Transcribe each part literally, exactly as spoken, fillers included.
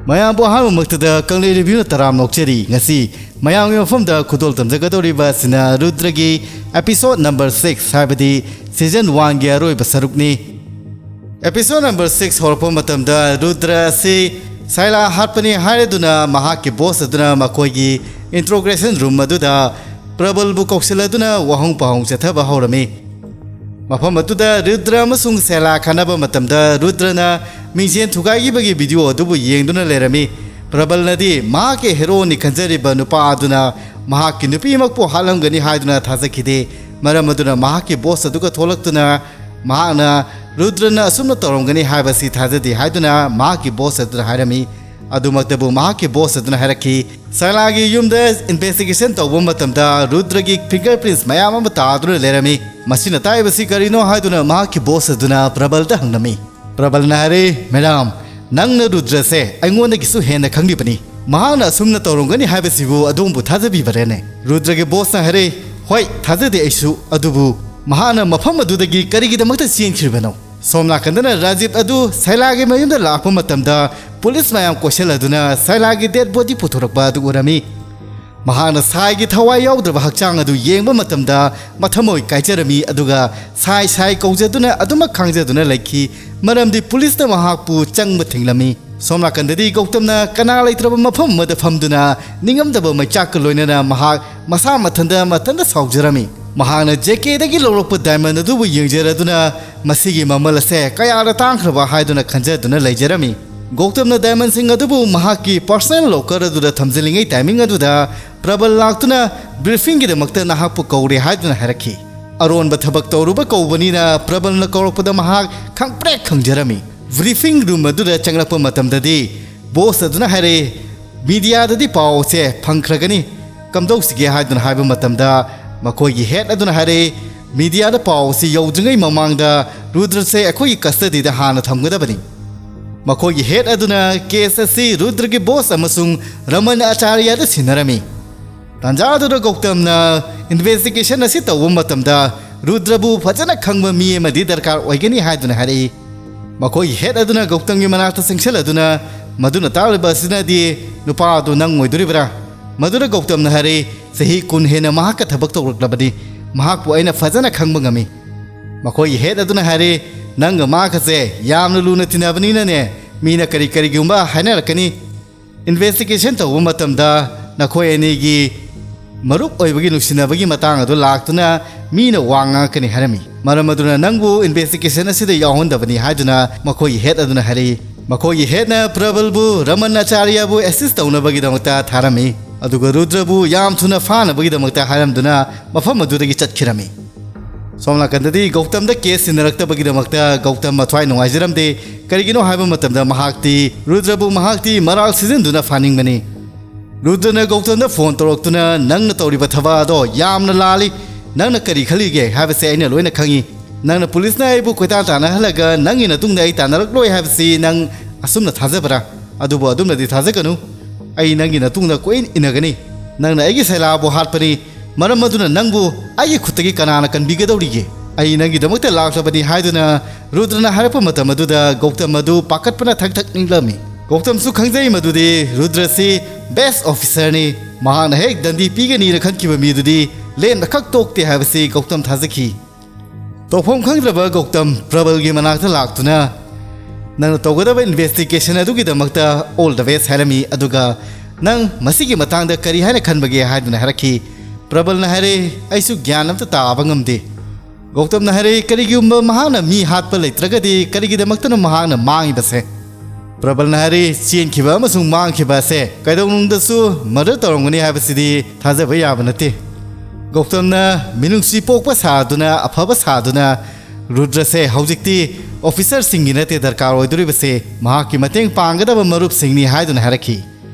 ꯃꯌꯥꯝꯕꯨ ꯑꯍꯥꯟꯕꯃꯛꯇꯗ ꯀꯪꯂꯩ ꯔꯤꯚ꯭ꯌꯨꯅ ꯇꯔꯥꯝꯅ ꯑꯣꯛꯆꯔꯤ꯫ ꯉꯁꯤ ꯃꯌꯥꯝꯒꯤ ꯃꯐꯝꯗ ꯈꯨꯗꯣꯜ ꯇꯝꯖꯒꯗꯧꯔꯤꯕ ꯑꯁꯤꯅ ꯔꯨꯗ꯭ꯔꯒꯤ episode number six, ꯍꯥꯏꯕꯗꯤ season one-ꯒꯤ ꯑꯔꯣꯏꯕ ꯁꯔꯨꯛꯅꯤ꯫ Episode number six ꯍꯧꯔꯛꯄ ꯃꯇꯝꯗ ꯔꯨꯗ꯭ꯔ ꯑꯁꯤ ꯁꯥꯏꯂꯥ ꯍꯥꯠꯄꯅꯤ ꯍꯥꯏꯔꯗꯨꯅ ꯃꯍꯥꯛꯀꯤ boss ꯑꯗꯨꯅ ꯃꯈꯣꯏꯒꯤ interrogation room ꯑꯗꯨꯗ ꯄ꯭ꯔꯕꯜꯕꯨ ꯀꯧꯁꯤꯜꯂꯗꯨꯅ ꯋꯥꯍꯪ ꯄꯥꯎꯍꯪ ꯆꯠꯊꯕ ꯍꯧꯔꯝꯃꯤ꯫ ꯃꯐꯝ ꯑꯗꯨꯗ ꯔꯨꯗ꯭ꯔ ꯑꯃꯁꯨꯡ ꯁꯦꯂꯥ ꯈꯟꯅꯕ ꯃꯇꯝꯗ ꯔꯨꯗ꯭ꯔꯅ ꯃꯤꯡꯖꯦꯜ ꯊꯨꯒꯥꯏꯈꯤꯕꯒꯤ video ꯑꯗꯨꯕꯨ ꯌꯦꯡꯗꯨꯅ ꯂꯩꯔꯝꯃꯤ꯫ ꯄ꯭ꯔꯕꯜꯅꯗꯤ ꯃꯍꯥꯛꯀꯤ heroꯅꯤ ꯈꯟꯖꯔꯤꯕ ꯅꯨꯄꯥ ꯑꯗꯨꯅ ꯃꯍꯥꯛꯀꯤ ꯅꯨꯄꯤꯃꯛꯄꯨ ꯍꯥꯠꯂꯝꯒꯅꯤ ꯍꯥꯏꯗꯨꯅ ꯊꯥꯖꯈꯤꯗꯦ꯫ ꯃꯔꯝ ꯑꯗꯨꯅ ꯃꯍꯥꯛꯀꯤ boss ꯑꯗꯨꯒ ꯊꯣꯛꯂꯛꯇꯨꯅ ꯃꯍꯥꯛꯅ ꯔꯨꯗ꯭ꯔꯅ ꯑꯁꯨꯝꯅ ꯇꯧꯔꯝꯒꯅꯤ ꯍꯥꯏꯕꯁꯤ ꯊꯥꯖꯗꯦ ꯍꯥꯏꯗꯨꯅ ꯃꯍꯥꯛꯀꯤ boss ꯑꯗꯨꯗ ꯍꯥꯏꯔꯝꯃꯤ꯫ ꯑꯗꯨꯃꯛꯇꯕꯨ ꯃꯍꯥꯛꯀꯤ boss ꯑꯗꯨꯅ ꯍꯥꯏꯔꯛꯈꯤ, ꯁꯥꯏꯂꯥꯒꯤ ꯌꯨꯝꯗ investigation ꯇꯧꯕ ꯃꯇꯝꯗ ꯔꯨꯗ꯭ꯔꯒꯤ fingerprints ꯃꯌꯥꯝ ꯑꯃ ꯇꯥꯗꯨꯅ ꯂꯩꯔꯝꯃꯤ꯫ ꯃꯁꯤꯅ ꯇꯥꯛꯏꯕꯁꯤ ꯀꯔꯤꯅꯣ ꯍꯥꯏꯗꯨꯅ ꯃꯍꯥꯛꯀꯤ boss ꯑꯗꯨꯅ ꯄ꯭ꯔꯕꯜꯗ ꯍꯪꯂꯝꯃꯤ꯫ ꯄ꯭ꯔꯕꯜꯅ ꯍꯥꯏꯔꯦ, "Madam, ꯅꯪꯅ ꯔꯨꯗ꯭ꯔꯁꯦ ꯑꯩꯉꯣꯟꯗꯒꯤꯁꯨ ꯍꯦꯟꯅ ꯈꯪꯂꯤꯕꯅꯤ꯫ ꯃꯍꯥꯛꯅ ꯑꯁꯨꯝꯅ ꯇꯧꯔꯝꯒꯅꯤ ꯍꯥꯏꯕꯁꯤꯕꯨ ꯑꯗꯣꯝꯕꯨ ꯊꯥꯖꯕꯤꯕꯔꯦꯅꯦ?" ꯔꯨꯗ꯭ꯔꯒꯤ bossꯅ ꯍꯥꯏꯔꯦ, "ꯍꯣꯏ, ꯊꯥꯖꯗꯦ ꯑꯩꯁꯨ, ꯑꯗꯨꯕꯨ ꯃꯍꯥꯛꯅ ꯃꯐꯝ ꯑꯗꯨꯗꯒꯤ ꯀꯔꯤꯒꯤꯗꯃꯛꯇ ꯆꯦꯟꯈ꯭ꯔꯤꯕꯅꯣ?" ꯁꯣꯝ ꯅꯥꯀꯟꯗꯅ ꯔꯥꯖꯤꯕ ꯑꯗꯨ ꯁꯥꯏꯂꯥꯒꯤ ꯃꯌꯨꯝꯗ ꯂꯥꯛꯄ ꯃꯇꯝꯗ ꯄꯨꯂꯤꯁ ꯃꯌꯥꯝ ꯀꯣꯏꯁꯤꯜꯂꯗꯨꯅ ꯁꯥꯏꯂꯥꯒꯤ dead body ꯄꯨꯊꯣꯔꯛꯄ ꯑꯗꯨ ꯎꯔꯝꯃꯤ꯫ ꯃꯍꯥꯛꯅ ꯁꯥꯏꯒꯤ ꯊꯋꯥꯏ ꯌꯥꯎꯗ꯭ꯔꯕ ꯍꯛꯆꯥꯡ ꯑꯗꯨ ꯌꯦꯡꯕ ꯃꯇꯝꯗ ꯃꯊꯃꯣꯏ ꯀꯥꯏꯖꯔꯝꯃꯤ, ꯑꯗꯨꯒ ꯁꯥꯏ ꯁꯥꯏ ꯀꯧꯖꯗꯨꯅ ꯑꯗꯨꯃꯛ ꯈꯥꯡꯖꯗꯨꯅ ꯂꯩꯈꯤ, ꯃꯔꯝꯗꯤ ꯄꯨꯂꯤꯁꯅ ꯃꯍꯥꯛꯄꯨ ꯆꯪꯕ ꯊꯤꯡꯂꯝꯃꯤ꯫ ꯁꯣꯝ ꯅꯥꯀꯟꯗꯗꯤ ꯒꯧꯇꯝꯅ ꯀꯅꯥ ꯂꯩꯇ꯭ꯔꯕ ꯃꯐꯝ ꯑꯃꯗ ꯐꯝꯗꯨꯅ ꯅꯤꯡꯉꯝꯗꯕ ꯃꯩꯆꯥꯛꯀ ꯂꯣꯏꯅꯅ ꯃꯍꯥꯛ ꯃꯁꯥ ꯃꯊꯟꯇ ꯃꯊꯟꯇ ꯁꯥꯎꯖꯔꯝꯃꯤ꯫ ꯃꯍꯥꯛꯅ JKꯗꯒꯤ ꯂꯧꯔꯛꯄ diamond ꯑꯗꯨꯕꯨ ꯌꯦꯡꯖꯔꯗꯨꯅ ꯃꯁꯤꯒꯤ ꯃꯃꯜ ꯑꯁꯦ ꯀꯌꯥꯗ ꯇꯥꯡꯈ꯭ꯔꯕ ꯍꯥꯏꯗꯨꯅ ꯈꯟꯖꯗꯨꯅ ꯂꯩꯖꯔꯝꯃꯤ꯫ ꯒꯧꯇꯝꯅ diamondꯁꯤꯡ ꯑꯗꯨꯕꯨ ꯃꯍꯥꯛꯀꯤ personal locker ꯑꯗꯨꯗ ꯊꯝꯖꯤꯜꯂꯤꯉꯩ timing ꯑꯗꯨꯗ ꯄ꯭ꯔꯕꯜ ꯂꯥꯛꯇꯨꯅ briefingꯒꯤꯗꯃꯛꯇ ꯅꯍꯥꯛꯄꯨ ꯀꯧꯔꯦ ꯍꯥꯏꯗꯨꯅ ꯍꯥꯏꯔꯛꯈꯤ꯫ ꯑꯔꯣꯟꯕ ꯊꯕꯛ ꯇꯧꯔꯨꯕ ꯀꯧꯕꯅꯤꯅ ꯄ꯭ꯔꯕꯜꯅ ꯀꯧꯔꯛꯄꯗ ꯃꯍꯥꯛ ꯈꯪꯄ꯭ꯔꯦꯛ ꯈꯪꯖꯔꯝꯃꯤ꯫ Briefing room ꯑꯗꯨꯗ ꯆꯪꯂꯛꯄ ꯃꯇꯝꯗꯗꯤ boss ꯑꯗꯨꯅ ꯍꯥꯏꯔꯛꯏ, "Mediaꯗꯗꯤ ꯄꯥꯎ ꯑꯁꯦ ꯐꯪꯈ꯭ꯔꯒꯅꯤ, ꯀꯝꯗꯧꯁꯤꯒꯦ?" ꯍꯥꯏꯗꯨꯅ ꯍꯥꯏꯕ ꯃꯇꯝꯗ ꯃꯈꯣꯏꯒꯤ head ꯑꯗꯨꯅ ꯍꯥꯏꯔꯛꯏ, "Mediaꯗ ꯄꯥꯎ ꯑꯁꯤ ꯌꯧꯗ꯭ꯔꯤꯉꯩ ꯃꯃꯥꯡꯗ ꯔꯨꯗ꯭ꯔꯁꯦ ꯑꯩꯈꯣꯏꯒꯤ custodyꯗ ꯍꯥꯟꯅ ꯊꯝꯒꯗꯕꯅꯤ"꯫ ꯃꯈꯣꯏꯒꯤ head ꯑꯗꯨꯅ case ꯑꯁꯤ ꯔꯨꯗ꯭ꯔꯒꯤ boss ꯑꯃꯁꯨꯡ ꯔꯃꯟ ꯑꯆꯥꯔꯌꯗ ꯁꯤꯟꯅꯔꯝꯃꯤ꯫ ꯇꯥꯟꯖꯥ ꯑꯗꯨꯗ ꯒꯧꯇꯝꯅ investigation ꯑꯁꯤ ꯇꯧꯕ ꯃꯇꯝꯗ ꯔꯨꯗ꯭ꯔꯕꯨ ꯐꯖꯅ ꯈꯪꯕ ꯃꯤ ꯑꯃꯗꯤ ꯗꯔꯀꯥꯔ ꯑꯣꯏꯒꯅꯤ ꯍꯥꯏꯗꯨꯅ ꯍꯥꯏꯔꯛꯏ꯫ ꯃꯈꯣꯏꯒꯤ head ꯑꯗꯨꯅ ꯒꯧꯇꯝꯒꯤ ꯃꯅꯥꯛꯇ ꯆꯪꯁꯤꯜꯂꯗꯨꯅ ꯃꯗꯨꯅ ꯇꯥꯛꯂꯤꯕ ꯑꯁꯤꯅꯗꯤ ꯅꯨꯄꯥ ꯑꯗꯨ ꯅꯪ ꯑꯣꯏꯗꯣꯔꯤꯕ꯭ꯔꯥ? ꯃꯗꯨꯗ ꯒꯧꯇꯝꯅ ꯍꯥꯏꯔꯤ, "ꯆꯍꯤ ꯀꯨꯟ ꯍꯦꯟꯅ ꯃꯍꯥꯛꯀ ꯊꯕꯛ ꯇꯧꯔꯛꯂꯕꯅꯤ, ꯃꯍꯥꯛꯄꯨ ꯑꯩꯅ ꯐꯖꯅ ꯈꯪꯕ ꯉꯝꯃꯤ꯫ ꯃꯈꯣꯏꯒꯤ ꯍꯦꯠ ꯑꯗꯨꯅ ꯍꯥꯏꯔꯤ, ꯅꯪꯒ ꯃꯍꯥꯛꯀꯁꯦ ꯌꯥꯝꯅ ꯂꯨꯅ ꯇꯤꯟꯅꯕꯅꯤꯅꯅꯦ, ꯃꯤꯅ ꯀꯔꯤ ꯀꯔꯤꯒꯨꯝꯕ ꯍꯥꯏꯅꯔꯛꯀꯅꯤ꯫ ꯏꯟꯚꯦꯁꯇꯤꯒꯦꯁꯟ ꯇꯧꯕ ꯃꯇꯝꯗ ꯅꯈꯣꯏ ꯑꯅꯤꯒꯤ ꯃꯔꯨꯞ ꯑꯣꯏꯕꯒꯤ ꯅꯨꯡꯁꯤꯅꯕꯒꯤ ꯃꯇꯥꯡ ꯑꯗꯨ ꯂꯥꯛꯇꯨꯅ ꯃꯤꯅ ꯋꯥ ꯉꯥꯡꯉꯛꯀꯅꯤ ꯍꯥꯏꯔꯝꯃꯤ꯫ ꯃꯔꯝ ꯑꯗꯨꯅ ꯅꯪꯕꯨ ꯏꯟꯚꯦꯁꯇꯤꯒꯦꯁꯟ ꯑꯁꯤꯗ ꯌꯥꯎꯍꯟꯗꯕꯅꯤ" ꯍꯥꯏꯗꯨꯅ ꯃꯈꯣꯏꯒꯤ ꯍꯦꯠ ꯑꯗꯨꯅ ꯍꯥꯏꯔꯛꯏ꯫ ꯃꯈꯣꯏꯒꯤ ꯍꯦꯠꯅ ꯄ꯭ꯔꯕꯜꯕꯨ ꯔꯃꯟ ꯑꯆꯥꯔꯌꯕꯨ ꯑꯦꯁꯤꯁ ꯇꯧꯅꯕꯒꯤꯗꯃꯛꯇ ꯊꯥꯔꯝꯃꯤ, ꯑꯗꯨꯒ ꯔꯨꯗ꯭ꯔꯕꯨ ꯌꯥꯝ ꯊꯨꯅ ꯐꯥꯅꯕꯒꯤꯗꯃꯛꯇ ꯍꯥꯏꯔꯝꯗꯨꯅ ꯃꯐꯝ ꯑꯗꯨꯗꯒꯤ ꯆꯠꯈꯤꯔꯝꯃꯤ꯫ ꯁꯣꯝ ꯅꯥꯀꯟꯗꯗꯤ ꯒꯧꯇꯝꯗ ꯀꯦꯁ ꯁꯤꯟꯅꯔꯛꯇꯕꯒꯤꯗꯃꯛꯇ ꯒꯧꯇꯝ ꯃꯊ꯭ꯋꯥꯏ ꯅꯨꯡꯉꯥꯏꯖꯔꯝꯗꯦ꯫ ꯀꯔꯤꯒꯤꯅꯣ ꯍꯥꯏꯕ ꯃꯇꯝꯗ ꯃꯍꯥꯛꯇꯤ ꯔꯨꯗ꯭ꯔꯕꯨ ꯃꯍꯥꯛꯇꯤ ꯃꯔꯥꯜ ꯁꯤꯖꯤꯟꯗꯨꯅ ꯐꯥꯅꯤꯡꯕꯅꯤ꯫ ꯔꯨꯗ꯭ꯔꯅ ꯒꯧꯇꯝꯗ ꯐꯣꯟ ꯇꯧꯔꯛꯇꯨꯅ, "ꯅꯪꯅ ꯇꯧꯔꯤꯕ ꯊꯕꯛ ꯑꯗꯣ ꯌꯥꯝꯅ ꯂꯥꯜꯂꯤ꯫ ꯅꯪꯅ ꯀꯔꯤ ꯈꯜꯂꯤꯒꯦ ꯍꯥꯏꯕꯁꯦ ꯑꯩꯅ ꯂꯣꯏꯅ ꯈꯪꯉꯤ꯫ ꯅꯪꯅ ꯄꯨꯂꯤꯁꯅ ꯑꯩꯕꯨ ꯀꯣꯏꯇꯥꯟ ꯇꯥꯟꯅꯍꯜꯂꯒ ꯅꯪꯒꯤ ꯅꯇꯨꯡꯗ ꯑꯩ ꯇꯥꯟꯅꯔꯛꯂꯣꯏ ꯍꯥꯏꯕꯁꯤ ꯅꯪ ꯑꯁꯨꯝꯅ ꯊꯥꯖꯕ꯭ꯔꯥ? ꯑꯗꯨꯕꯨ ꯑꯗꯨꯝꯅꯗꯤ ꯊꯥꯖꯒꯅꯨ꯫ ꯑꯩ ꯅꯪꯒꯤ ꯅꯇꯨꯡꯗ ꯀꯣꯏꯏꯟ ꯏꯟꯅꯒꯅꯤ꯫ ꯅꯪꯅ ꯑꯩꯒꯤ ꯁꯦꯂꯥꯕꯨ ꯍꯥꯠꯄꯅꯤ꯫ ꯃꯔꯝ ꯑꯗꯨꯅ ꯅꯪꯕꯨ ꯑꯩꯒꯤ ꯈꯨꯠꯇꯒꯤ ꯀꯅꯥꯅ ꯀꯟꯕꯤꯒꯗꯧꯔꯤꯒꯦ? ꯑꯩ ꯅꯪꯒꯤꯗꯃꯛꯇ ꯂꯥꯛꯂꯕꯅꯤ" ꯍꯥꯏꯗꯨꯅ ꯔꯨꯗ꯭ꯔꯅ ꯍꯥꯏꯔꯛꯄ ꯃꯇꯝ ꯑꯗꯨꯗ ꯒꯧꯇꯝ ꯑꯗꯨ ꯄꯥꯈꯠꯄꯅ ꯊꯛ ꯊꯛ ꯅꯤꯛꯂꯝꯃꯤ꯫ ꯒꯧꯇꯝꯁꯨ ꯈꯪꯖꯩ ꯃꯗꯨꯗꯤ ꯔꯨꯗ꯭ꯔꯁꯤ ꯕꯦꯁ ꯑꯣꯐꯤꯁꯔꯅꯤ, ꯃꯍꯥꯛꯅ ꯍꯦꯛ ꯗꯟꯗꯤ ꯄꯤꯒꯅꯤꯅ ꯈꯟꯈꯤꯕ ꯃꯤꯗꯨꯗꯤ ꯂꯦꯟꯕ ꯈꯛ ꯇꯣꯛꯇꯦ ꯍꯥꯏꯕꯁꯤ ꯒꯧꯇꯝ ꯊꯥꯖꯈꯤ꯫ ꯇꯧꯐꯝ ꯈꯪꯗ꯭ꯔꯕ ꯒꯧꯇꯝ ꯄ꯭ꯔꯕꯜꯒꯤ ꯃꯅꯥꯛꯇ ꯂꯥꯛꯇꯨꯅ, "ꯅꯪꯅ ꯇꯧꯒꯗꯕ ꯏꯟꯚꯦꯁꯇꯤꯒꯦꯁꯟ ꯑꯗꯨꯒꯤꯗꯃꯛꯇ ꯑꯣꯜ ꯗ ꯕꯦꯁ" ꯍꯥꯏꯔꯝꯃꯤ꯫ ꯑꯗꯨꯒ, "ꯅꯪ ꯃꯁꯤꯒꯤ ꯃꯇꯥꯡꯗ ꯀꯔꯤ ꯍꯥꯏꯅ ꯈꯟꯕꯒꯦ?" ꯍꯥꯏꯗꯨꯅ ꯍꯥꯏꯔꯛꯈꯤ꯫ ꯄ꯭ꯔꯕꯜꯅ ꯍꯥꯏꯔꯦ, "ꯑꯩꯁꯨ ꯒ꯭ꯌꯥꯟ ꯑꯝꯇ ꯇꯥꯕ ꯉꯝꯗꯦ"꯫ ꯒꯧꯇꯝꯅ ꯍꯥꯏꯔꯦ, "ꯀꯔꯤꯒꯨꯝꯕ ꯃꯍꯥꯛꯅ ꯃꯤ ꯍꯥꯠꯄ ꯂꯩꯇ꯭ꯔꯒꯗꯤ ꯀꯔꯤꯒꯤꯗꯃꯛꯇꯅꯣ ꯃꯍꯥꯛꯅ ꯃꯥꯡꯉꯤꯕꯁꯦ?" ꯄ꯭ꯔꯕꯜꯅ ꯍꯥꯏꯔꯤ, "ꯆꯦꯟꯈꯤꯕ ꯑꯃꯁꯨꯡ ꯃꯥꯡꯈꯤꯕ ꯑꯁꯦ ꯀꯩꯗꯧꯅꯨꯡꯗꯁꯨ ꯃꯔꯗꯔ ꯇꯧꯔꯝꯒꯅꯤ ꯍꯥꯏꯕꯁꯤꯗꯤ ꯊꯥꯖꯕ ꯌꯥꯕ ꯅꯠꯇꯦ"꯫ ꯒꯧꯇꯝꯅ ꯃꯤꯅꯨꯡꯁꯤ ꯄꯣꯛꯄ ꯁꯥꯗꯨꯅ, ꯑꯐꯕ ꯁꯥꯗꯨꯅ, "ꯔꯨꯗ꯭ꯔꯁꯦ ꯍꯧꯖꯤꯛꯇꯤ ꯑꯣꯐꯤꯁꯔꯁꯤꯡꯒꯤ ꯅꯠꯇꯦ ꯗꯔꯀꯥꯔ ꯑꯣꯏꯗꯣꯔꯤꯕꯁꯦ, ꯃꯍꯥꯛꯀꯤ ꯃꯇꯦꯡ ꯄꯥꯡꯒꯗꯕ ꯃꯔꯨꯞꯁꯤꯡꯅꯤ" ꯍꯥꯏꯗꯨꯅ ꯍꯥꯏꯔꯛꯈꯤ꯫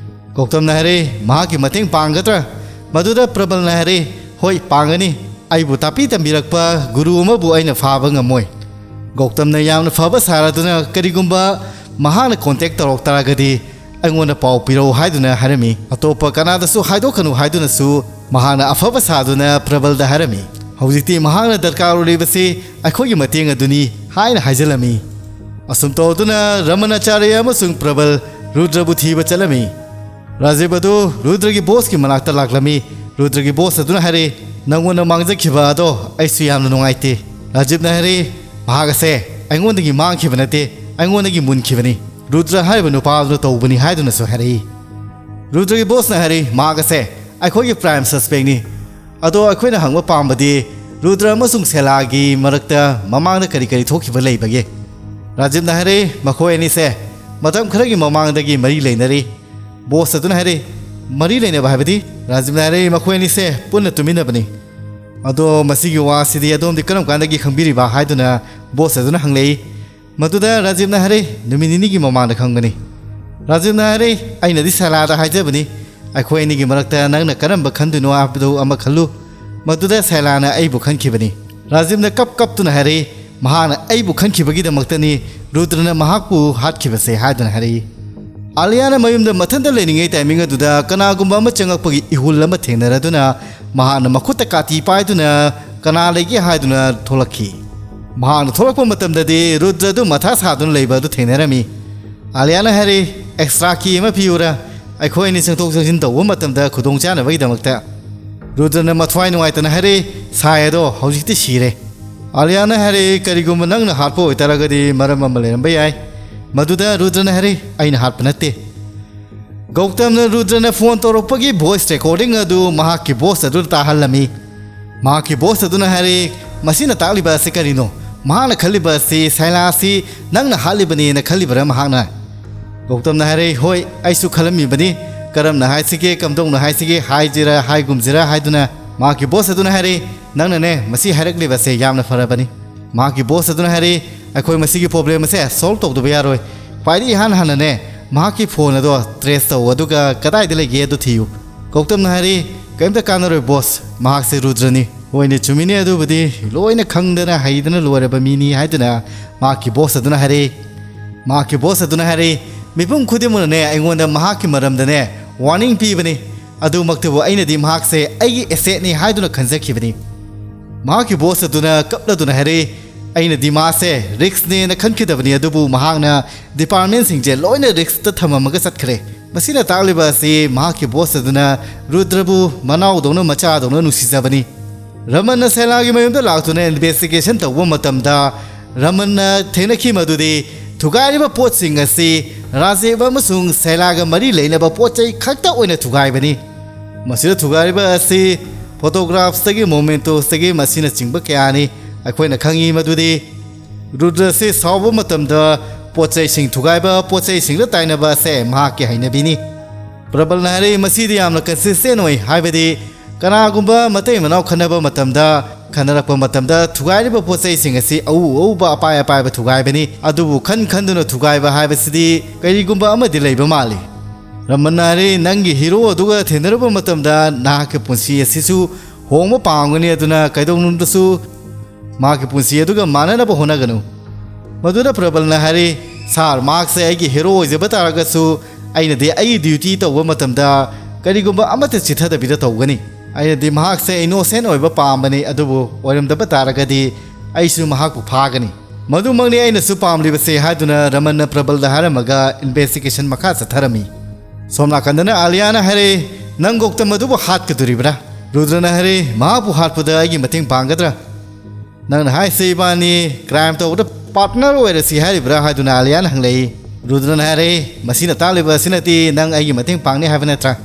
ꯒꯧꯇꯝꯅ ꯍꯥꯏꯔꯦ, "ꯃꯍꯥꯛꯀꯤ ꯃꯇꯦꯡ ꯄꯥꯡꯒꯗ꯭ꯔꯥ?" ꯃꯗꯨꯗ ꯄ꯭ꯔꯕꯜꯅ ꯍꯥꯏꯔꯦ, "ꯍꯣꯏ, ꯄꯥꯡꯒꯅꯤ꯫ ꯑꯩꯕꯨ ꯇꯥꯛꯄꯤ ꯇꯝꯕꯤꯔꯛꯄ ꯒꯨꯔꯨ ꯑꯃꯕꯨ ꯑꯩꯅ ꯐꯥꯕ ꯉꯝꯃꯣꯏ"꯫ ꯒꯧꯇꯝꯅ ꯌꯥꯝꯅ ꯐꯕ ꯁꯥꯔꯗꯨꯅ, "ꯀꯔꯤꯒꯨꯝꯕ ꯃꯍꯥꯛꯅ ꯀꯣꯟꯇꯦꯛ ꯇꯧꯔꯛ ꯇꯥꯔꯒꯗꯤ ꯑꯩꯉꯣꯟꯗ ꯄꯥꯎ ꯄꯤꯔꯛꯎ" ꯍꯥꯏꯗꯨꯅ ꯍꯥꯏꯔꯝꯃꯤ꯫ "ꯑꯇꯣꯞꯄ ꯀꯅꯥꯗꯁꯨ ꯍꯥꯏꯗꯣꯛꯀꯅꯨ" ꯍꯥꯏꯗꯨꯅꯁꯨ ꯃꯍꯥꯛꯅ ꯑꯐꯕ ꯁꯥꯗꯨꯅ ꯄ꯭ꯔꯕꯜꯗ ꯍꯥꯏꯔꯝꯃꯤ꯫ "ꯍꯧꯖꯤꯛꯇꯤ ꯃꯍꯥꯛꯅ ꯗꯔꯀꯥꯔ ꯑꯣꯏꯔꯤꯕꯁꯤ ꯑꯩꯈꯣꯏꯒꯤ ꯃꯇꯦꯡ ꯑꯗꯨꯅꯤ" ꯍꯥꯏꯅ ꯍꯥꯏꯖꯤꯜꯂꯝꯃꯤ꯫ ꯑꯁꯨꯝ ꯇꯧꯗꯨꯅ ꯔꯃꯟ ꯑꯆꯥꯔꯌ ꯑꯃꯁꯨꯡ ꯄ꯭ꯔꯕꯜ ꯔꯨꯗ꯭ꯔꯕꯨ ꯊꯤꯕ ꯆꯠꯂꯝꯃꯤ꯫ ꯔꯥꯖꯤꯕ ꯑꯗꯨ ꯔꯨꯗ꯭ꯔꯒꯤ ꯕꯣꯁꯀꯤ ꯃꯅꯥꯛꯇ ꯂꯥꯛꯂꯝꯃꯤ꯫ ꯔꯨꯗ꯭ꯔꯒꯤ ꯕꯣꯁ ꯑꯗꯨꯅ ꯍꯥꯏꯔꯛꯏ, "ꯅꯪꯉꯣꯟꯗ ꯃꯥꯡꯖꯈꯤꯕ ꯑꯗꯣ ꯑꯩꯁꯨ ꯌꯥꯝꯅ ꯅꯨꯡꯉꯥꯏꯇꯦ꯫" ꯔꯥꯖꯤꯕꯅ ꯍꯥꯏꯔꯛꯏ, "ꯃꯍꯥꯛ ꯑꯁꯦ ꯑꯩꯉꯣꯟꯗꯒꯤ ꯃꯥꯡꯈꯤꯕ ꯅꯠꯇꯦ, ꯑꯩꯉꯣꯟꯗꯒꯤ ꯃꯨꯟꯈꯤꯕꯅꯤ꯫ ꯔꯨꯗ꯭ꯔ ꯍꯥꯏꯔꯤꯕ ꯅꯨꯄꯥ ꯑꯗꯨꯅ ꯇꯧꯕꯅꯤ" ꯍꯥꯏꯗꯨꯅꯁꯨ ꯍꯥꯏꯔꯛꯏ꯫ ꯔꯨꯗ꯭ꯔꯒꯤ ꯕꯣꯁꯅ ꯍꯥꯏꯔꯛꯏ, "ꯃꯍꯥꯛ ꯑꯁꯦ ꯑꯩꯈꯣꯏꯒꯤ ꯄ꯭ꯔꯥꯏꯝ ꯁꯁꯄꯦꯛꯅꯤ꯫ ꯑꯗꯣ ꯑꯩꯈꯣꯏꯅ ꯍꯪꯕ ꯄꯥꯝꯕꯗꯤ ꯔꯨꯗ꯭ꯔ ꯑꯃꯁꯨꯡ ꯁꯦꯂꯥꯒꯤ ꯃꯔꯛꯇ ꯃꯃꯥꯡꯗ ꯀꯔꯤ ꯀꯔꯤ ꯊꯣꯛꯈꯤꯕ ꯂꯩꯕꯒꯦ?" ꯔꯥꯖꯤꯕꯅ ꯍꯥꯏꯔꯛꯏ, "ꯃꯈꯣꯏ ꯑꯅꯤꯁꯦ ꯃꯇꯝ ꯈꯔꯒꯤ ꯃꯃꯥꯡꯗꯒꯤ ꯃꯔꯤ ꯂꯩꯅꯔꯤ꯫" ꯕꯣꯁ ꯑꯗꯨꯅ ꯍꯥꯏꯔꯛꯏ, "ꯃꯔꯤ ꯂꯩꯅꯕ ꯍꯥꯏꯕꯗꯤ?" ꯔꯥꯖꯤꯕꯅ ꯍꯥꯏꯔꯛꯏ, "ꯃꯈꯣꯏ ꯑꯅꯤꯁꯦ ꯄꯨꯟꯅ ꯇꯨꯃꯤꯟꯅꯕꯅꯤ꯫" "ꯑꯗꯣ ꯃꯁꯤꯒꯤ ꯋꯥꯁꯤꯗꯤ ꯑꯗꯣꯝꯗꯤ ꯀꯔꯝ ꯀꯥꯟꯗꯒꯤ ꯈꯪꯕꯤꯔꯤꯕ?" ꯍꯥꯏꯗꯨꯅ ꯕꯣꯁ ꯑꯗꯨꯅ ꯍꯪꯂꯛꯏ꯫ ꯃꯗꯨꯗ ꯔꯥꯖꯤꯕꯅ ꯍꯥꯏꯔꯛꯏ, "ꯅꯨꯃꯤꯠ ꯅꯤꯅꯤꯒꯤ ꯃꯃꯥꯡꯗ ꯈꯪꯕꯅꯤ꯫" ꯔꯥꯖꯤꯕꯅ ꯍꯥꯏꯔꯛꯏ, "ꯑꯩꯅꯗꯤ ꯁꯦꯂꯥꯗ ꯍꯥꯏꯖꯕꯅꯤ꯫ ꯑꯩꯈꯣꯏ ꯑꯅꯤꯒꯤ ꯃꯔꯛꯇ ꯅꯪꯅ ꯀꯔꯝꯕ ꯈꯟꯗꯣꯏꯅꯣ ꯍꯥꯏꯕꯗꯨ ꯑꯃ ꯈꯜꯂꯨ꯫" ꯃꯗꯨꯗ ꯁꯦꯂꯥꯅ ꯑꯩꯕꯨ ꯈꯟꯈꯤꯕꯅꯤ꯫ ꯔꯥꯖꯤꯕꯅ ꯀꯞ ꯀꯞꯇꯨꯅ ꯍꯥꯏꯔꯛꯏ, "ꯃꯍꯥꯛꯅ ꯑꯩꯕꯨ ꯈꯟꯈꯤꯕꯒꯤꯗꯃꯛꯇꯅꯤ ꯔꯨꯗ꯭ꯔꯅ ꯃꯍꯥꯛꯄꯨ ꯍꯥꯠꯈꯤꯕꯁꯦ" ꯍꯥꯏꯗꯨꯅ ꯍꯥꯏꯔꯛꯏ꯫ ꯑꯥꯂꯤꯌꯥꯅ ꯃꯌꯨꯝꯗ ꯃꯊꯟꯇ ꯂꯩꯔꯤꯉꯩ ꯇꯥꯏꯃꯤꯡ ꯑꯗꯨꯗ ꯀꯅꯥꯒꯨꯝꯕ ꯑꯃ ꯆꯪꯉꯛꯄꯒꯤ ꯏꯍꯨꯜ ꯑꯃ ꯊꯦꯡꯅꯔꯗꯨꯅ ꯃꯍꯥꯛꯅ ꯃꯈꯨꯠꯇ ꯀꯥꯇꯤ ꯄꯥꯏꯗꯨꯅ "ꯀꯅꯥ ꯂꯩꯒꯦ?" ꯍꯥꯏꯗꯨꯅ ꯊꯣꯛꯂꯛꯈꯤ꯫ ꯃꯍꯥꯛꯅ ꯊꯣꯛꯂꯛꯄ ꯃꯇꯝꯗꯗꯤ ꯔꯨꯗ꯭ꯔ ꯑꯗꯨ ꯃꯊꯥ ꯁꯥꯗꯨꯅ ꯂꯩꯕ ꯑꯗꯨ ꯊꯦꯡꯅꯔꯝꯃꯤ꯫ ꯑꯥꯂꯤꯌꯥꯅ ꯍꯥꯏꯔꯛꯏ, "ꯑꯦꯛꯁꯇ꯭ꯔꯥ ꯀꯤ ꯑꯃ ꯄꯤꯌꯨꯔꯥ? ꯑꯩꯈꯣꯏ ꯑꯅꯤ ꯆꯪꯊꯣꯛ ꯆꯪꯁꯤꯟ ꯇꯧꯕ ꯃꯇꯝꯗ ꯈꯨꯗꯣꯡ ꯆꯥꯅꯕꯒꯤꯗꯃꯛꯇ꯫" ꯔꯨꯗ꯭ꯔꯅ ꯃꯊ꯭ꯋꯥꯏ ꯅꯨꯡꯉꯥꯏꯇꯅ ꯍꯥꯏꯔꯛꯏ, "ꯁꯥꯏ ꯑꯗꯣ ꯍꯧꯖꯤꯛꯇꯤ ꯁꯤꯔꯦ꯫" ꯑꯥꯂꯤꯌꯥꯅ ꯍꯥꯏꯔꯛꯏ, "ꯀꯔꯤꯒꯨꯝꯕ ꯅꯪꯅ ꯍꯥꯠꯄ ꯑꯣꯏꯇꯥꯔꯒꯗꯤ ꯃꯔꯝ ꯑꯃ ꯂꯩꯔꯝꯕ ꯌꯥꯏ꯫" ꯃꯗꯨꯗ ꯔꯨꯗ꯭ꯔꯅ ꯍꯥꯏꯔꯛꯏ, "ꯑꯩꯅ ꯍꯥꯠꯄ ꯅꯠꯇꯦ꯫" ꯒꯧꯇꯝꯅ ꯔꯨꯗ꯭ꯔꯅ ꯐꯣꯟ ꯇꯧꯔꯛꯄꯒꯤ ꯚꯣꯏꯁ ꯔꯦꯀꯣꯔꯗꯤꯡ ꯑꯗꯨ ꯃꯍꯥꯛꯀꯤ ꯕꯣꯁ ꯑꯗꯨꯗ ꯇꯥꯍꯜꯂꯝꯃꯤ꯫ ꯃꯍꯥꯛꯀꯤ ꯕꯣꯁ ꯑꯗꯨꯅ ꯍꯥꯏꯔꯛꯏ, "ꯃꯁꯤꯅ ꯇꯥꯛꯂꯤꯕ ꯑꯁꯤ ꯀꯔꯤꯅꯣ? ꯃꯍꯥꯛꯅ ꯈꯜꯂꯤꯕ ꯑꯁꯤ ꯁꯥꯏꯂꯥ ꯑꯁꯤ ꯅꯪꯅ ꯍꯥꯠꯂꯤꯕꯅꯦꯅ ꯈꯜꯂꯤꯕꯔꯥ ꯃꯍꯥꯛꯅ?" ꯒꯧꯇꯝꯅ ꯍꯥꯏꯔꯛꯏ, "ꯍꯣꯏ, ꯑꯩꯁꯨ ꯈꯜꯂꯝꯃꯤꯕꯅꯤ꯫ ꯀꯔꯝꯅ ꯍꯥꯏꯁꯤꯒꯦ, ꯀꯝꯗꯧꯅ ꯍꯥꯏꯁꯤꯒꯦ, ꯍꯥꯏꯁꯤꯔꯥ ꯍꯥꯏꯒꯨꯝꯁꯤꯔꯥ ꯍꯥꯏꯗꯨꯅ꯫" ꯃꯍꯥꯛꯀꯤ ꯕꯣꯁ ꯑꯗꯨꯅ ꯍꯥꯏꯔꯛꯏ, "ꯅꯪꯅꯅꯦ ꯃꯁꯤ ꯍꯥꯏꯔꯛꯂꯤꯕꯁꯦ ꯌꯥꯝꯅ ꯐꯔꯕꯅꯤ꯫" ꯃꯍꯥꯛꯀꯤ ꯕꯣꯁ ꯑꯗꯨꯅ ꯍꯥꯏꯔꯛꯏ, "ꯑꯩꯈꯣꯏ ꯃꯁꯤꯒꯤ ꯄ꯭ꯔꯣꯕ꯭ꯂꯦꯝ ꯑꯁꯦ ꯁꯣꯜꯕ ꯇꯧꯗꯕ ꯌꯥꯔꯣꯏ꯫ ꯈ꯭ꯋꯥꯏꯗꯒꯤ ꯏꯍꯥꯟ ꯍꯥꯟꯅꯅꯦ ꯃꯍꯥꯛꯀꯤ ꯐꯣꯟ ꯑꯗꯣ ꯇ꯭ꯔꯦꯁ ꯇꯧ, ꯑꯗꯨꯒ ꯀꯗꯥꯏꯗ ꯂꯩꯒꯦ ꯑꯗꯨ ꯊꯤꯌꯨ꯫" ꯒꯧꯇꯝꯅ ꯍꯥꯏꯔꯛꯏ, "ꯀꯔꯤꯝꯇ ꯀꯥꯟꯅꯔꯣꯏ ꯕꯣꯁ, ꯃꯍꯥꯛꯁꯦ ꯔꯨꯗ꯭ꯔꯅꯤ꯫" "ꯍꯣꯏꯅꯦ, ꯆꯨꯝꯃꯤꯅꯦ, ꯑꯗꯨꯕꯨꯗꯤ ꯂꯣꯏꯅ ꯈꯪꯗꯅ ꯍꯩꯗꯅ ꯂꯣꯏꯔꯕ ꯃꯤꯅꯤ" ꯍꯥꯏꯗꯨꯅ ꯃꯍꯥꯛꯀꯤ ꯕꯣꯁ ꯑꯗꯨꯅ ꯍꯥꯏꯔꯛꯏ꯫ ꯃꯍꯥꯛꯀꯤ ꯕꯣꯁ ꯑꯗꯨꯅ ꯍꯥꯏꯔꯛꯏ, "ꯃꯤꯄꯨꯝ ꯈꯨꯗꯤꯡꯃꯛꯅꯅꯦ ꯑꯩꯉꯣꯟꯗ ꯃꯍꯥꯛꯀꯤ ꯃꯔꯝꯗꯅꯦ ꯋꯥꯔꯅꯤꯡ ꯄꯤꯕꯅꯤ꯫ ꯑꯗꯨꯃꯛꯇꯕꯨ ꯑꯩꯅꯗꯤ ꯃꯍꯥꯛꯁꯦ ꯑꯩꯒꯤ ꯑꯦꯁꯦꯠꯅꯤ ꯍꯥꯏꯗꯨꯅ ꯈꯟꯖꯈꯤꯕꯅꯤ꯫" ꯃꯍꯥꯛꯀꯤ ꯕꯣꯁ ꯑꯗꯨꯅ ꯀꯞꯂꯗꯨꯅ ꯍꯥꯏꯔꯛꯏ, ꯑꯩꯅꯗꯤ ꯃꯥꯁꯦ ꯔꯤꯛꯁꯅꯦꯅ ꯈꯟꯈꯤꯗꯕꯅꯤ, ꯑꯗꯨꯕꯨ ꯃꯍꯥꯛꯅ ꯗꯤꯄꯥꯔꯠꯃꯦꯟꯁꯤꯡꯁꯦ ꯂꯣꯏꯅ ꯔꯤꯛꯁꯇ ꯊꯝꯃꯝꯃꯒ ꯆꯠꯈ꯭ꯔꯦ꯫ ꯃꯁꯤꯅ ꯇꯥꯛꯂꯤꯕ ꯑꯁꯤ ꯃꯍꯥꯛꯀꯤ ꯕꯣꯁ ꯑꯗꯨꯅ ꯔꯨꯗ꯭ꯔꯕꯨ ꯃꯅꯥꯎꯗꯧꯅ ꯃꯆꯥꯗꯧꯅ ꯅꯨꯡꯁꯤꯖꯕꯅꯤ꯫ ꯔꯃꯟꯅ ꯁꯦꯂꯥꯒꯤ ꯃꯌꯨꯝꯗ ꯂꯥꯛꯇꯨꯅ ꯏꯟꯚꯦꯁꯇꯤꯒꯦꯁꯟ ꯇꯧꯕ ꯃꯇꯝꯗ ꯔꯃꯟꯅ ꯊꯦꯡꯅꯈꯤ ꯃꯗꯨꯗꯤ ꯊꯨꯒꯥꯏꯔꯤꯕ ꯄꯣꯠꯁꯤꯡ ꯑꯁꯤ ꯔꯥꯖꯦꯕ ꯑꯃꯁꯨꯡ ꯁꯦꯂꯥꯒ ꯃꯔꯤ ꯂꯩꯅꯕ ꯄꯣꯠ ꯆꯩ ꯈꯛꯇ ꯑꯣꯏꯅ ꯊꯨꯒꯥꯏꯕꯅꯤ꯫ ꯃꯁꯤꯗ ꯊꯨꯒꯥꯏꯔꯤꯕ ꯑꯁꯤ ꯐꯣꯇꯣꯒ꯭ꯔꯥꯐꯁꯇꯒꯤ, ꯃꯣꯃꯦꯟꯇꯣꯁꯇꯒꯤ ꯃꯁꯤꯅꯆꯤꯡꯕ ꯀꯌꯥꯅꯤ꯫ ꯑꯩꯈꯣꯏꯅ ꯈꯪꯉꯤ ꯃꯗꯨꯗꯤ ꯔꯨꯗ꯭ꯔ ꯑꯁꯤ ꯁꯥꯎꯕ ꯃꯇꯝꯗ ꯄꯣꯠ ꯆꯩꯁꯤꯡ ꯊꯨꯒꯥꯏꯕ, ꯄꯣꯠ ꯆꯩꯁꯤꯡꯗ ꯇꯥꯏꯅꯕ ꯑꯁꯦ ꯃꯍꯥꯛꯀꯤ ꯍꯩꯅꯕꯤꯅꯤ꯫ ꯄ꯭ꯔꯕꯜꯅ ꯍꯥꯏꯔꯛꯏ, ꯃꯁꯤꯗꯤ ꯌꯥꯝꯅ ꯀꯟꯁꯤꯁꯇꯦꯟ ꯑꯣꯏ, ꯍꯥꯏꯕꯗꯤ ꯀꯅꯥꯒꯨꯝꯕ ꯃꯇꯩ ꯃꯅꯥꯎ ꯈꯟꯅꯕ ꯃꯇꯝꯗ, ꯈꯟꯅꯔꯛꯄ ꯃꯇꯝꯗ ꯊꯨꯒꯥꯏꯔꯤꯕ ꯄꯣꯠ ꯆꯩꯁꯤꯡ ꯑꯁꯤ ꯑꯎ ꯑꯎꯕ, ꯑꯄꯥꯏ ꯑꯄꯥꯏꯕ ꯊꯨꯒꯥꯏꯕꯅꯤ꯫ ꯑꯗꯨꯕꯨ ꯈꯟ ꯈꯟꯗꯨꯅ ꯊꯨꯒꯥꯏꯕ ꯍꯥꯏꯕꯁꯤꯗꯤ ꯀꯔꯤꯒꯨꯝꯕ ꯑꯃꯗꯤ ꯂꯩꯕ ꯃꯥꯜꯂꯤ꯫ ꯔꯃꯟꯅ ꯍꯥꯏꯔꯛꯏ, ꯅꯪꯒꯤ ꯍꯤꯔꯣ ꯑꯗꯨꯒ ꯊꯦꯡꯅꯔꯨꯕ ꯃꯇꯝꯗ ꯅꯍꯥꯛꯀꯤ ꯄꯨꯟꯁꯤ ꯑꯁꯤꯁꯨ ꯍꯣꯡꯕ ꯄꯥꯝꯒꯅꯤ, ꯑꯗꯨꯅ ꯀꯩꯗꯧꯅꯨꯡꯗꯁꯨ ꯃꯍꯥꯛꯀꯤ ꯄꯨꯟꯁꯤ ꯑꯗꯨꯒ ꯃꯥꯟꯅꯅꯕ ꯍꯣꯠꯅꯒꯅꯨ꯫ ꯃꯗꯨꯗ ꯄ꯭ꯔꯕꯜꯅ ꯍꯥꯏꯔꯤ, ꯁꯥꯔ, ꯃꯍꯥꯛꯁꯦ ꯑꯩꯒꯤ ꯍꯦꯔꯣ ꯑꯣꯏꯖꯕ ꯇꯥꯔꯒꯁꯨ ꯑꯩꯅꯗꯤ ꯑꯩꯒꯤ ꯗ꯭ꯌꯨꯇꯤ ꯇꯧꯕ ꯃꯇꯝꯗ ꯀꯔꯤꯒꯨꯝꯕ ꯑꯃꯠꯇ ꯆꯤꯠꯊꯗꯕꯤꯗ ꯇꯧꯒꯅꯤ꯫ ꯑꯩꯅꯗꯤ ꯃꯍꯥꯛꯁꯦ ꯏꯅꯣꯁꯦꯟ ꯑꯣꯏꯕ ꯄꯥꯝꯕꯅꯤ, ꯑꯗꯨꯕꯨ ꯑꯣꯏꯔꯝꯗꯕ ꯇꯥꯔꯒꯗꯤ ꯑꯩꯁꯨ ꯃꯍꯥꯛꯄꯨ ꯐꯥꯒꯅꯤ꯫ ꯃꯗꯨꯃꯛꯅꯤ ꯑꯩꯅꯁꯨ ꯄꯥꯝꯂꯤꯕꯁꯦ, ꯍꯥꯏꯗꯨꯅ ꯔꯃꯟꯅ ꯄ꯭ꯔꯕꯜꯗ ꯍꯥꯏꯔꯝꯃꯒ ꯏꯟꯚꯦꯁꯇꯤꯒꯦꯁꯟ ꯃꯈꯥ ꯆꯠꯊꯔꯝꯃꯤ꯫ ꯁꯣꯝ ꯅꯥꯀꯟꯗꯅ ꯑꯥꯂꯤꯌꯥꯅ ꯍꯥꯏꯔꯛꯏ, ꯅꯪ ꯒꯧꯇꯝ ꯑꯗꯨꯕꯨ ꯍꯥꯠꯀꯗꯣꯔꯤꯕ꯭ꯔꯥ? ꯔꯨꯗ꯭ꯔꯅ ꯍꯥꯏꯔꯛꯏ, ꯃꯍꯥꯛꯄꯨ ꯍꯥꯠꯄꯗ ꯑꯩꯒꯤ ꯃꯇꯦꯡ ꯄꯥꯡꯒꯗ꯭ꯔꯥ? ꯅꯪꯅ ꯍꯥꯏꯁꯦ ꯏꯕꯥꯅꯤ ꯀ꯭ꯔꯥꯏꯝ ꯇꯧꯕꯗ ꯄꯥꯔꯠꯅꯔ ꯑꯣꯏꯔꯁꯤ ꯍꯥꯏꯔꯤꯕ꯭ꯔꯥ? ꯍꯥꯏꯗꯨꯅ ꯑꯥꯂꯤꯌꯥꯅ ꯍꯪꯂꯛꯏ꯫ ꯔꯨꯗ꯭ꯔꯅ ꯍꯥꯏꯔꯛꯏ, ꯃꯁꯤꯅ ꯇꯥꯛꯂꯤꯕ ꯑꯁꯤꯅꯗꯤ ꯅꯪ ꯑꯩꯒꯤ ꯃꯇꯦꯡ ꯄꯥꯡꯅꯤ ꯍꯥꯏꯕ ꯅꯠꯇ꯭ꯔꯥ?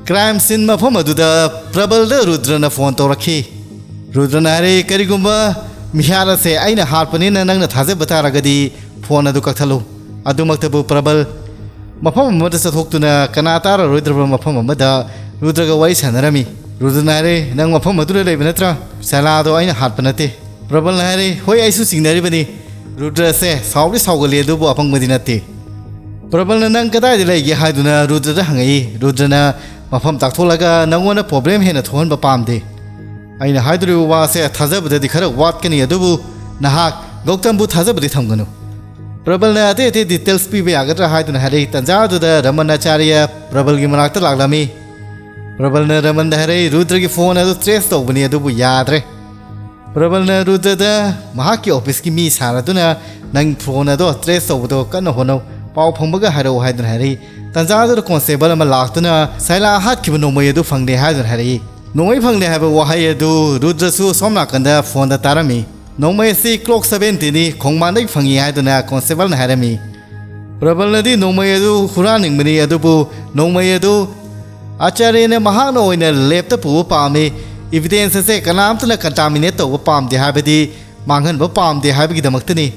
ꯀ꯭ꯔꯥꯏꯝ ꯁꯤꯟ ꯃꯐꯝ ꯑꯗꯨꯗ ꯄ꯭ꯔꯕꯜꯗ ꯔꯨꯗ꯭ꯔꯅ ꯐꯣꯟ ꯇꯧꯔꯛꯈꯤ꯫ ꯔꯨꯗ꯭ꯔꯅ ꯍꯥꯏꯔꯛꯏ, ꯀꯔꯤꯒꯨꯝꯕ ꯃꯤꯍꯥꯠ ꯑꯁꯦ ꯑꯩꯅ ꯍꯥꯠꯄꯅꯤꯅ ꯅꯪꯅ ꯊꯥꯖꯕ ꯇꯥꯔꯒꯗꯤ ꯐꯣꯟ ꯑꯗꯨ ꯀꯛꯊꯠꯂꯨ꯫ ꯑꯗꯨꯃꯛꯇꯕꯨ ꯄ꯭ꯔꯕꯜ ꯃꯐꯝ ꯑꯃꯗ ꯆꯠꯊꯣꯛꯇꯨꯅ ꯀꯅꯥ ꯇꯥꯔꯔꯣꯏꯗ꯭ꯔꯕ ꯃꯐꯝ ꯑꯃꯗ ꯔꯨꯗ꯭ꯔꯒ ꯋꯥꯔꯤ ꯁꯥꯟꯅꯔꯝꯃꯤ꯫ ꯔꯨꯗ꯭ꯔꯅ ꯍꯥꯏꯔꯦ, "ꯅꯪ ꯃꯐꯝ ꯑꯗꯨꯗ ꯂꯩꯕ ꯅꯠꯇ꯭ꯔꯥ? ꯁꯦꯂꯥꯗꯣ ꯑꯩꯅ ꯍꯥꯠꯄ ꯅꯠꯇꯦ꯫" ꯄ꯭ꯔꯕꯜꯅ ꯍꯥꯏꯔꯦ, "ꯍꯣꯏ, ꯑꯩꯁꯨ ꯆꯤꯡꯅꯔꯤꯕꯅꯤ꯫" ꯔꯨꯗ꯭ꯔꯁꯦ ꯁꯥꯎꯗꯤ ꯁꯥꯎꯒꯜꯂꯤ, ꯑꯗꯨꯕꯨ ꯑꯄꯪꯕꯗꯤ ꯅꯠꯇꯦ꯫ ꯄ꯭ꯔꯕꯜꯅ, "ꯅꯪ ꯀꯗꯥꯏꯗ ꯂꯩꯒꯦ?" ꯍꯥꯏꯗꯨꯅ ꯔꯨꯗ꯭ꯔꯗ ꯍꯪꯉꯛꯏ꯫ ꯔꯨꯗ꯭ꯔꯅ ꯃꯐꯝ ꯇꯥꯛꯊꯣꯛꯂꯒ, "ꯅꯪꯉꯣꯟꯗ ꯄ꯭ꯔꯣꯕ꯭ꯂꯦꯝ ꯍꯦꯟꯅ ꯊꯣꯛꯍꯟꯕ ꯄꯥꯝꯗꯦ꯫ ꯑꯩꯅ ꯍꯥꯏꯗꯣꯔꯤꯕ ꯋꯥꯁꯦ ꯊꯥꯖꯕꯗꯗꯤ ꯈꯔ ꯋꯥꯠꯀꯅꯤ, ꯑꯗꯨꯕꯨ ꯅꯍꯥꯛ ꯒꯧꯇꯝꯕꯨ ꯊꯥꯖꯕꯗꯤ ꯊꯝꯒꯅꯨ꯫" ꯄ꯭ꯔꯕꯜꯅ ꯑꯇꯩ ꯑꯇꯩ ꯗꯤꯇꯦꯜꯁ ꯄꯤꯕ ꯌꯥꯒꯗ꯭ꯔꯥ ꯍꯥꯏꯗꯨꯅ ꯍꯥꯏꯔꯛꯏ꯫ ꯇꯟꯖꯥ ꯑꯗꯨꯗ ꯔꯃꯟ ꯑꯆꯥꯔꯌ ꯄ꯭ꯔꯕꯜꯒꯤ ꯃꯅꯥꯛꯇ ꯂꯥꯛꯂꯝꯃꯤ꯫ ꯄ꯭ꯔꯕꯜꯅ ꯔꯃꯟꯗ ꯍꯥꯏꯔꯛꯏ, "ꯔꯨꯗ꯭ꯔꯒꯤ ꯐꯣꯟ ꯑꯗꯨ ꯇ꯭ꯔꯦꯁ ꯇꯧꯕꯅꯤ, ꯑꯗꯨꯕꯨ ꯌꯥꯗ꯭ꯔꯦ꯫" ꯄ꯭ꯔꯕꯜꯅ ꯔꯨꯗ꯭ꯔꯗ ꯃꯍꯥꯛꯀꯤ ꯑꯣꯐꯤꯁꯀꯤ ꯃꯤ ꯁꯥꯔꯗꯨꯅ, "ꯅꯪ ꯐꯣꯟ ꯑꯗꯣ ꯇ꯭ꯔꯦꯁ ꯇꯧꯕꯗꯣ ꯀꯟꯅ ꯍꯣꯠꯅꯧ, ꯄꯥꯎ ꯐꯪꯕꯒ ꯍꯥꯏꯔꯛꯎ" ꯍꯥꯏꯗꯨꯅ ꯍꯥꯏꯔꯛꯏ꯫ ꯇꯟꯖꯥꯗꯨꯗ ꯀꯣꯟꯁꯇꯦꯕꯜ ꯑꯃ ꯂꯥꯛꯇꯨꯅ ꯁꯥꯏꯂꯥ ꯍꯥꯠꯈꯤꯕ ꯅꯣꯡꯃꯩ ꯑꯗꯨ ꯐꯪꯂꯦ ꯍꯥꯏꯗꯨꯅ ꯍꯥꯏꯔꯛꯏ꯫ ꯅꯣꯡꯃꯩ ꯐꯪꯂꯦ ꯍꯥꯏꯕ ꯋꯥꯍꯩ ꯑꯗꯨ ꯔꯨꯗ꯭ꯔꯁꯨ ꯁꯣꯝ ꯅꯥꯀꯟꯗ ꯐꯣꯟꯗ ꯇꯥꯔꯝꯃꯤ꯫ "ꯅꯣꯡꯃꯩ ꯑꯁꯤ ꯀ꯭ꯂꯣꯛ ꯁꯚꯦꯟꯇꯤꯟꯅꯤ, ꯈꯣꯡꯕꯥꯟꯗꯒꯤ ꯐꯪꯉꯤ" ꯍꯥꯏꯗꯨꯅ ꯀꯣꯟꯁꯇꯦꯕꯜꯅ ꯍꯥꯏꯔꯝꯃꯤ꯫ ꯄ꯭ꯔꯕꯜꯅꯗꯤ ꯅꯣꯡꯃꯩ ꯑꯗꯨ ꯍꯨꯔꯥꯟꯅꯤꯡꯕꯅꯤ, ꯑꯗꯨꯕꯨ ꯅꯣꯡꯃꯩ ꯑꯗꯨ ꯑꯥꯆꯥꯔꯌꯅ ꯃꯍꯥꯛꯅ ꯑꯣꯏꯅ ꯂꯦꯞꯇ ꯄꯨꯕ ꯄꯥꯝꯃꯤ꯫ ꯏꯚꯤꯗꯦꯟꯁ ꯑꯁꯦ ꯀꯅꯥꯝꯇꯅ ꯀꯟꯇꯥꯃꯤꯅꯦꯠ ꯇꯧꯕ ꯄꯥꯝꯗꯦ, ꯍꯥꯏꯕꯗꯤ ꯃꯥꯡꯍꯟꯕ ꯄꯥꯝꯗꯦ ꯍꯥꯏꯕꯒꯤꯗꯃꯛꯇꯅꯤ꯫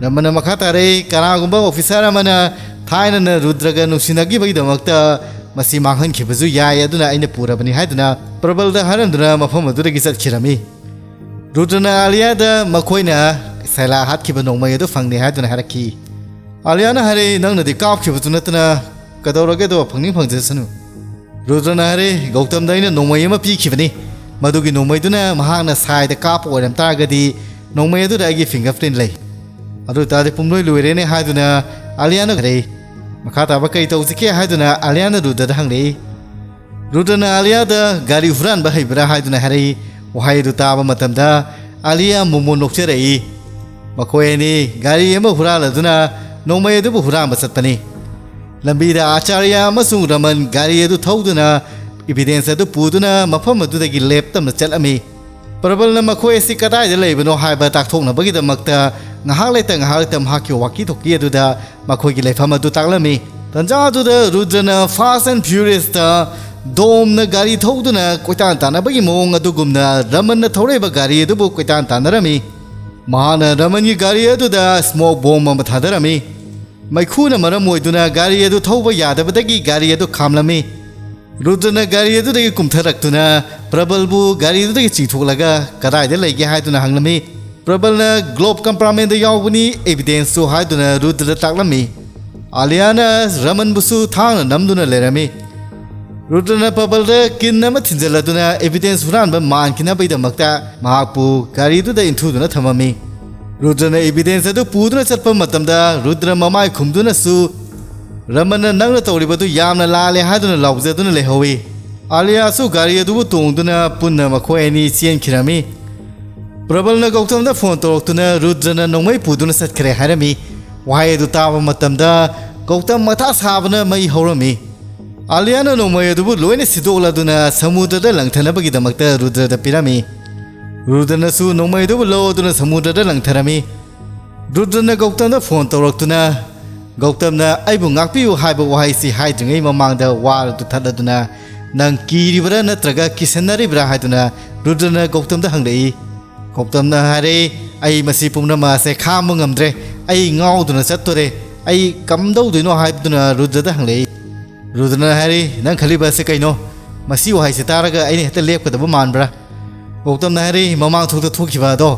ꯔꯃꯟꯅ ꯃꯈꯥ ꯇꯥꯔꯛꯏ, "ꯀꯅꯥꯒꯨꯝꯕ ꯑꯣꯐꯤꯁꯥꯔ ꯑꯃꯅ ꯊꯥꯏꯅꯅ ꯔꯨꯗ꯭ꯔꯒ ꯅꯨꯡꯁꯤꯅꯈꯤꯕꯒꯤꯗꯃꯛꯇ ꯃꯁꯤ ꯃꯥꯡꯍꯟꯈꯤꯕꯁꯨ ꯌꯥꯏ, ꯑꯗꯨꯅ ꯑꯩꯅ ꯄꯨꯔꯕꯅꯤ" ꯍꯥꯏꯗꯨꯅ ꯄ꯭ꯔꯕꯜꯗ ꯍꯥꯏꯔꯝꯗꯨꯅ ꯃꯐꯝ ꯑꯗꯨꯗꯒꯤ ꯆꯠꯈꯤꯔꯝꯃꯤ꯫ ꯔꯨꯗ꯭ꯔꯅ ꯑꯥꯂꯤꯌꯥꯗ ꯃꯈꯣꯏꯅ ꯁꯥꯏꯂꯥ ꯍꯥꯠꯈꯤꯕ ꯅꯣꯡꯃꯩ ꯑꯗꯨ ꯐꯪꯂꯦ ꯍꯥꯏꯗꯨꯅ ꯍꯥꯏꯔꯛꯈꯤ꯫ ꯑꯥꯂꯤꯌꯥꯅ ꯍꯥꯏꯔꯛꯏ, "ꯅꯪꯅꯗꯤ ꯀꯥꯞꯈꯤꯕꯁꯨ ꯅꯠꯇꯅ ꯀꯩꯗꯧꯔꯒꯦꯗꯣ, ꯐꯪꯅꯤꯡ ꯐꯪꯖꯁꯅꯨ"꯫ ꯔꯨꯗ꯭ꯔꯅ ꯍꯥꯏꯔꯛꯏ, "ꯒꯧꯇꯝꯗ ꯑꯩꯅ ꯅꯣꯡꯃꯩ ꯑꯃ ꯄꯤꯈꯤꯕꯅꯤ, ꯃꯗꯨꯒꯤ ꯅꯣꯡꯃꯩꯗꯨꯅ ꯃꯍꯥꯛꯅ ꯁꯥꯏꯗ ꯀꯥꯞꯄ ꯑꯣꯏꯔꯝ ꯇꯥꯔꯒꯗꯤ ꯅꯣꯡꯃꯩ ꯑꯗꯨꯗ ꯑꯩꯒꯤ ꯐꯤꯡꯒꯔ ꯄ꯭ꯔꯤꯟ ꯂꯩ꯫ ꯑꯗꯨ ꯑꯣꯏꯇꯥꯔꯗꯤ ꯄꯨꯝꯂꯣꯏ ꯂꯣꯏꯔꯦꯅꯦ" ꯍꯥꯏꯗꯨꯅ ꯑꯥꯂꯤꯌꯥꯅ ꯍꯥꯏꯔꯛꯏ꯫ "ꯃꯈꯥ ꯇꯥꯕ ꯀꯔꯤ ꯇꯧꯁꯤꯒꯦ?" ꯍꯥꯏꯗꯨꯅ ꯑꯥꯂꯤꯌꯥꯅ ꯔꯨꯗ꯭ꯔꯗ ꯍꯪꯂꯛꯏ꯫ ꯔꯨꯗ꯭ꯔꯅ ꯑꯥꯂꯤꯌꯥꯗ "ꯒꯥꯔꯤ ꯍꯨꯔꯥꯟꯕ ꯍꯩꯕ꯭ꯔꯥ?" ꯍꯥꯏꯗꯨꯅ ꯍꯥꯏꯔꯛꯏ꯫ ꯋꯥꯍꯩ ꯑꯗꯨ ꯇꯥꯕ ꯃꯇꯝꯗ ꯑꯥꯂꯤꯌꯥ ꯃꯣꯃꯣꯟ ꯅꯣꯛꯆꯔꯛꯏ꯫ ꯃꯈꯣꯏ ꯑꯅꯤ ꯒꯥꯔꯤ ꯑꯃ ꯍꯨꯔꯥꯜꯂꯗꯨꯅ ꯅꯣꯡꯃꯩ ꯑꯗꯨꯕꯨ ꯍꯨꯔꯥꯟꯕ ꯆꯠꯄꯅꯤ꯫ ꯂꯝꯕꯤꯗ ꯑꯥꯆꯥꯔꯌ ꯑꯃꯁꯨꯡ ꯔꯃꯟ ꯒꯥꯔꯤ ꯑꯗꯨ ꯊꯧꯗꯨꯅ ꯏꯚꯤꯗꯦꯟꯁ ꯑꯗꯨ ꯄꯨꯗꯨꯅ ꯃꯐꯝ ꯑꯗꯨꯗꯒꯤ ꯂꯦꯞꯇꯅ ꯆꯠꯂꯝꯃꯤ꯫ ꯄ꯭ꯔꯕꯜꯅ ꯃꯈꯣꯏ ꯑꯁꯤ ꯀꯗꯥꯏꯗ ꯂꯩꯕꯅꯣ ꯍꯥꯏꯕ ꯇꯥꯛꯊꯣꯛꯅꯕꯒꯤꯗꯃꯛꯇ ꯉꯥꯏꯍꯥꯛ ꯂꯩꯇ ꯉꯥꯏꯍꯥꯛ ꯂꯩꯇ ꯃꯍꯥꯛꯀꯤ ꯋꯥꯀꯤ ꯊꯣꯀꯤ ꯑꯗꯨꯗ ꯃꯈꯣꯏꯒꯤ ꯂꯩꯐꯝ ꯑꯗꯨ ꯇꯥꯛꯂꯝꯃꯤ꯫ ꯇꯟꯖꯥ ꯑꯗꯨꯗ ꯔꯨꯗ꯭ꯔꯅ ꯐꯥꯁ ꯑꯦꯟ ꯐ꯭ꯌꯨꯔꯤꯌꯁꯇ ꯗꯣꯝꯅ ꯒꯥꯔꯤ ꯊꯧꯗꯨꯅ ꯀꯣꯏꯇꯥꯟ ꯇꯥꯟꯅꯕꯒꯤ ꯃꯑꯣꯡ ꯑꯗꯨꯒꯨꯝꯅ ꯔꯃꯟꯅ ꯊꯧꯔꯛꯏꯕ ꯒꯥꯔꯤ ꯑꯗꯨꯕꯨ ꯀꯣꯏꯇꯥꯟ ꯇꯥꯟꯅꯔꯝꯃꯤ꯫ ꯃꯍꯥꯛꯅ ꯔꯃꯟꯒꯤ ꯒꯥꯔꯤ ꯑꯗꯨꯗ ꯁ꯭ꯃꯣꯛ ꯕꯣꯝ ꯑꯃ ꯊꯥꯗꯔꯝꯃꯤ꯫ ꯃꯩꯈꯨꯅ ꯃꯔꯝ ꯑꯣꯏꯗꯨꯅ ꯒꯥꯔꯤ ꯑꯗꯨ ꯊꯧꯕ ꯌꯥꯗꯕꯗꯒꯤ ꯒꯥꯔꯤ ꯑꯗꯨ ꯈꯥꯝꯂꯝꯃꯤ꯫ ꯔꯨꯗ꯭ꯔꯅ ꯒꯥꯔꯤ ꯑꯗꯨꯗꯒꯤ ꯀꯨꯝꯊꯔꯛꯇꯨꯅ ꯄ꯭ꯔꯕꯜꯕꯨ ꯒꯥꯔꯤ ꯑꯗꯨꯗꯒꯤ ꯆꯤꯡꯊꯣꯛꯂꯒ "ꯀꯗꯥꯏꯗ ꯂꯩꯒꯦ?" ꯍꯥꯏꯗꯨꯅ ꯍꯪꯂꯝꯃꯤ꯫ ꯄ꯭ꯔꯕꯜꯅ "ꯒ꯭ꯂꯣꯕ ꯀꯝꯄꯥꯔꯠꯃꯦꯟꯗ ꯌꯥꯎꯕꯅꯤ, ꯑꯦꯚꯤꯗꯦꯟꯁꯁꯨ" ꯍꯥꯏꯗꯨꯅ ꯔꯨꯗ꯭ꯔꯗ ꯇꯥꯛꯂꯝꯃꯤ꯫ ꯑꯥꯂꯤꯌꯥꯅ ꯔꯃꯟꯕꯨꯁꯨ ꯊꯥꯡꯅ ꯅꯝꯗꯨꯅ ꯂꯩꯔꯝꯃꯤ꯫ ꯔꯨꯗ꯭ꯔꯅ ꯄ꯭ꯔꯕꯜꯗ ꯀꯤꯟ ꯑꯃ ꯊꯤꯟꯖꯤꯜꯂꯗꯨꯅ ꯑꯦꯚꯤꯗꯦꯟꯁ ꯍꯨꯔꯥꯟꯕ ꯃꯥꯟꯈꯤꯅꯕꯒꯤꯗꯃꯛꯇ ꯃꯍꯥꯛꯄꯨ ꯒꯥꯔꯤꯗꯨꯗ ꯏꯟꯊꯨꯗꯨꯅ ꯊꯝꯃꯝꯃꯤ꯫ ꯔꯨꯗ꯭ꯔꯅ ꯏꯚꯤꯗꯦꯟꯁ ꯑꯗꯨ ꯄꯨꯗꯨꯅ ꯆꯠꯄ ꯃꯇꯝꯗ ꯔꯨꯗ꯭ꯔ ꯃꯃꯥꯏ ꯈꯨꯝꯗꯨꯅꯁꯨ, "ꯔꯃꯟꯅ ꯅꯪꯅ ꯇꯧꯔꯤꯕꯗꯨ ꯌꯥꯝꯅ ꯂꯥꯜꯂꯦ" ꯍꯥꯏꯗꯨꯅ ꯂꯥꯎꯖꯗꯨꯅ ꯂꯩꯍꯧꯏ꯫ ꯑꯥꯂꯤꯌꯥꯁꯨ ꯒꯥꯔꯤ ꯑꯗꯨꯕꯨ ꯇꯣꯡꯗꯨꯅ ꯄꯨꯟꯅ ꯃꯈꯣꯏ ꯑꯅꯤ ꯆꯦꯟꯈꯤꯔꯝꯃꯤ꯫ ꯄ꯭ꯔꯕꯜꯅ ꯒꯧꯇꯝꯗ ꯐꯣꯟ ꯇꯧꯔꯛꯇꯨꯅ ꯔꯨꯗ꯭ꯔꯅ ꯅꯣꯡꯃꯩ ꯄꯨꯗꯨꯅ ꯆꯠꯈ꯭ꯔꯦ ꯍꯥꯏꯔꯝꯃꯤ꯫ ꯋꯥꯍꯩ ꯑꯗꯨ ꯇꯥꯕ ꯃꯇꯝꯗ ꯒꯧꯇꯝ ꯃꯊꯥ ꯁꯥꯕꯅ ꯃꯩ ꯍꯧꯔꯝꯃꯤ꯫ ꯑꯥꯂꯤꯌꯥꯅ ꯅꯣꯡꯃꯩ ꯑꯗꯨꯕꯨ ꯂꯣꯏꯅ ꯁꯤꯗꯣꯛꯂꯗꯨꯅ ꯁꯃꯨꯗ꯭ꯔꯗ ꯂꯪꯊꯅꯕꯒꯤꯗꯃꯛꯇ ꯔꯨꯗ꯭ꯔꯗ ꯄꯤꯔꯝꯃꯤ꯫ ꯔꯨꯗ꯭ꯔꯅꯁꯨ ꯅꯣꯡꯃꯩ ꯑꯗꯨꯕꯨ ꯂꯧꯗꯨꯅ ꯁꯃꯨꯗ꯭ꯔꯗ ꯂꯪꯊꯔꯝꯃꯤ꯫ ꯔꯨꯗ꯭ꯔꯅ ꯒꯧꯇꯝꯗ ꯐꯣꯟ ꯇꯧꯔꯛꯇꯨꯅ, ꯒꯧꯇꯝꯅ "ꯑꯩꯕꯨ ꯉꯥꯛꯄꯤꯌꯨ" ꯍꯥꯏꯕ ꯋꯥꯍꯩꯁꯤ ꯍꯥꯏꯗ꯭ꯔꯤꯉꯩ ꯃꯃꯥꯡꯗ ꯋꯥ ꯑꯗꯨ ꯊꯠꯂꯗꯨꯅ, "ꯅꯪ ꯀꯤꯔꯤꯕ꯭ꯔꯥ ꯅꯠꯇ꯭ꯔꯒ ꯀꯤꯁꯟꯅꯔꯤꯕ꯭ꯔꯥ?" ꯍꯥꯏꯗꯨꯅ ꯔꯨꯗ꯭ꯔꯅ ꯒꯧꯇꯝꯗ ꯍꯪꯂꯛꯏ꯫ ꯒꯧꯇꯝꯅ ꯍꯥꯏꯔꯦ, "ꯑꯩ ꯃꯁꯤ ꯄꯨꯝꯅꯃꯛ ꯑꯁꯦ ꯈꯥꯡꯕ ꯉꯝꯗ꯭ꯔꯦ, ꯑꯩ ꯉꯥꯎꯗꯨꯅ ꯆꯠꯇꯣꯔꯦ, ꯑꯩ ꯀꯝꯗꯧꯗꯣꯏꯅꯣ?" ꯍꯥꯏꯗꯨꯅ ꯔꯨꯗ꯭ꯔꯗ ꯍꯪꯂꯛꯏ꯫ ꯔꯨꯗ꯭ꯔꯅ ꯍꯥꯏꯔꯤ, "ꯅꯪ ꯈꯜꯂꯤꯕ ꯑꯁꯤ ꯀꯩꯅꯣ? ꯃꯁꯤ ꯋꯥꯍꯩꯁꯤ ꯇꯥꯔꯒ ꯑꯩꯅ ꯍꯦꯛꯇ ꯂꯦꯞꯀꯗꯕ ꯃꯥꯟꯕ꯭ꯔꯥ?" ꯒꯧꯇꯝꯅ ꯍꯥꯏꯔꯤ, "ꯃꯃꯥꯡ ꯊꯣꯛꯇ ꯊꯣꯛꯈꯤꯕ ꯑꯗꯣ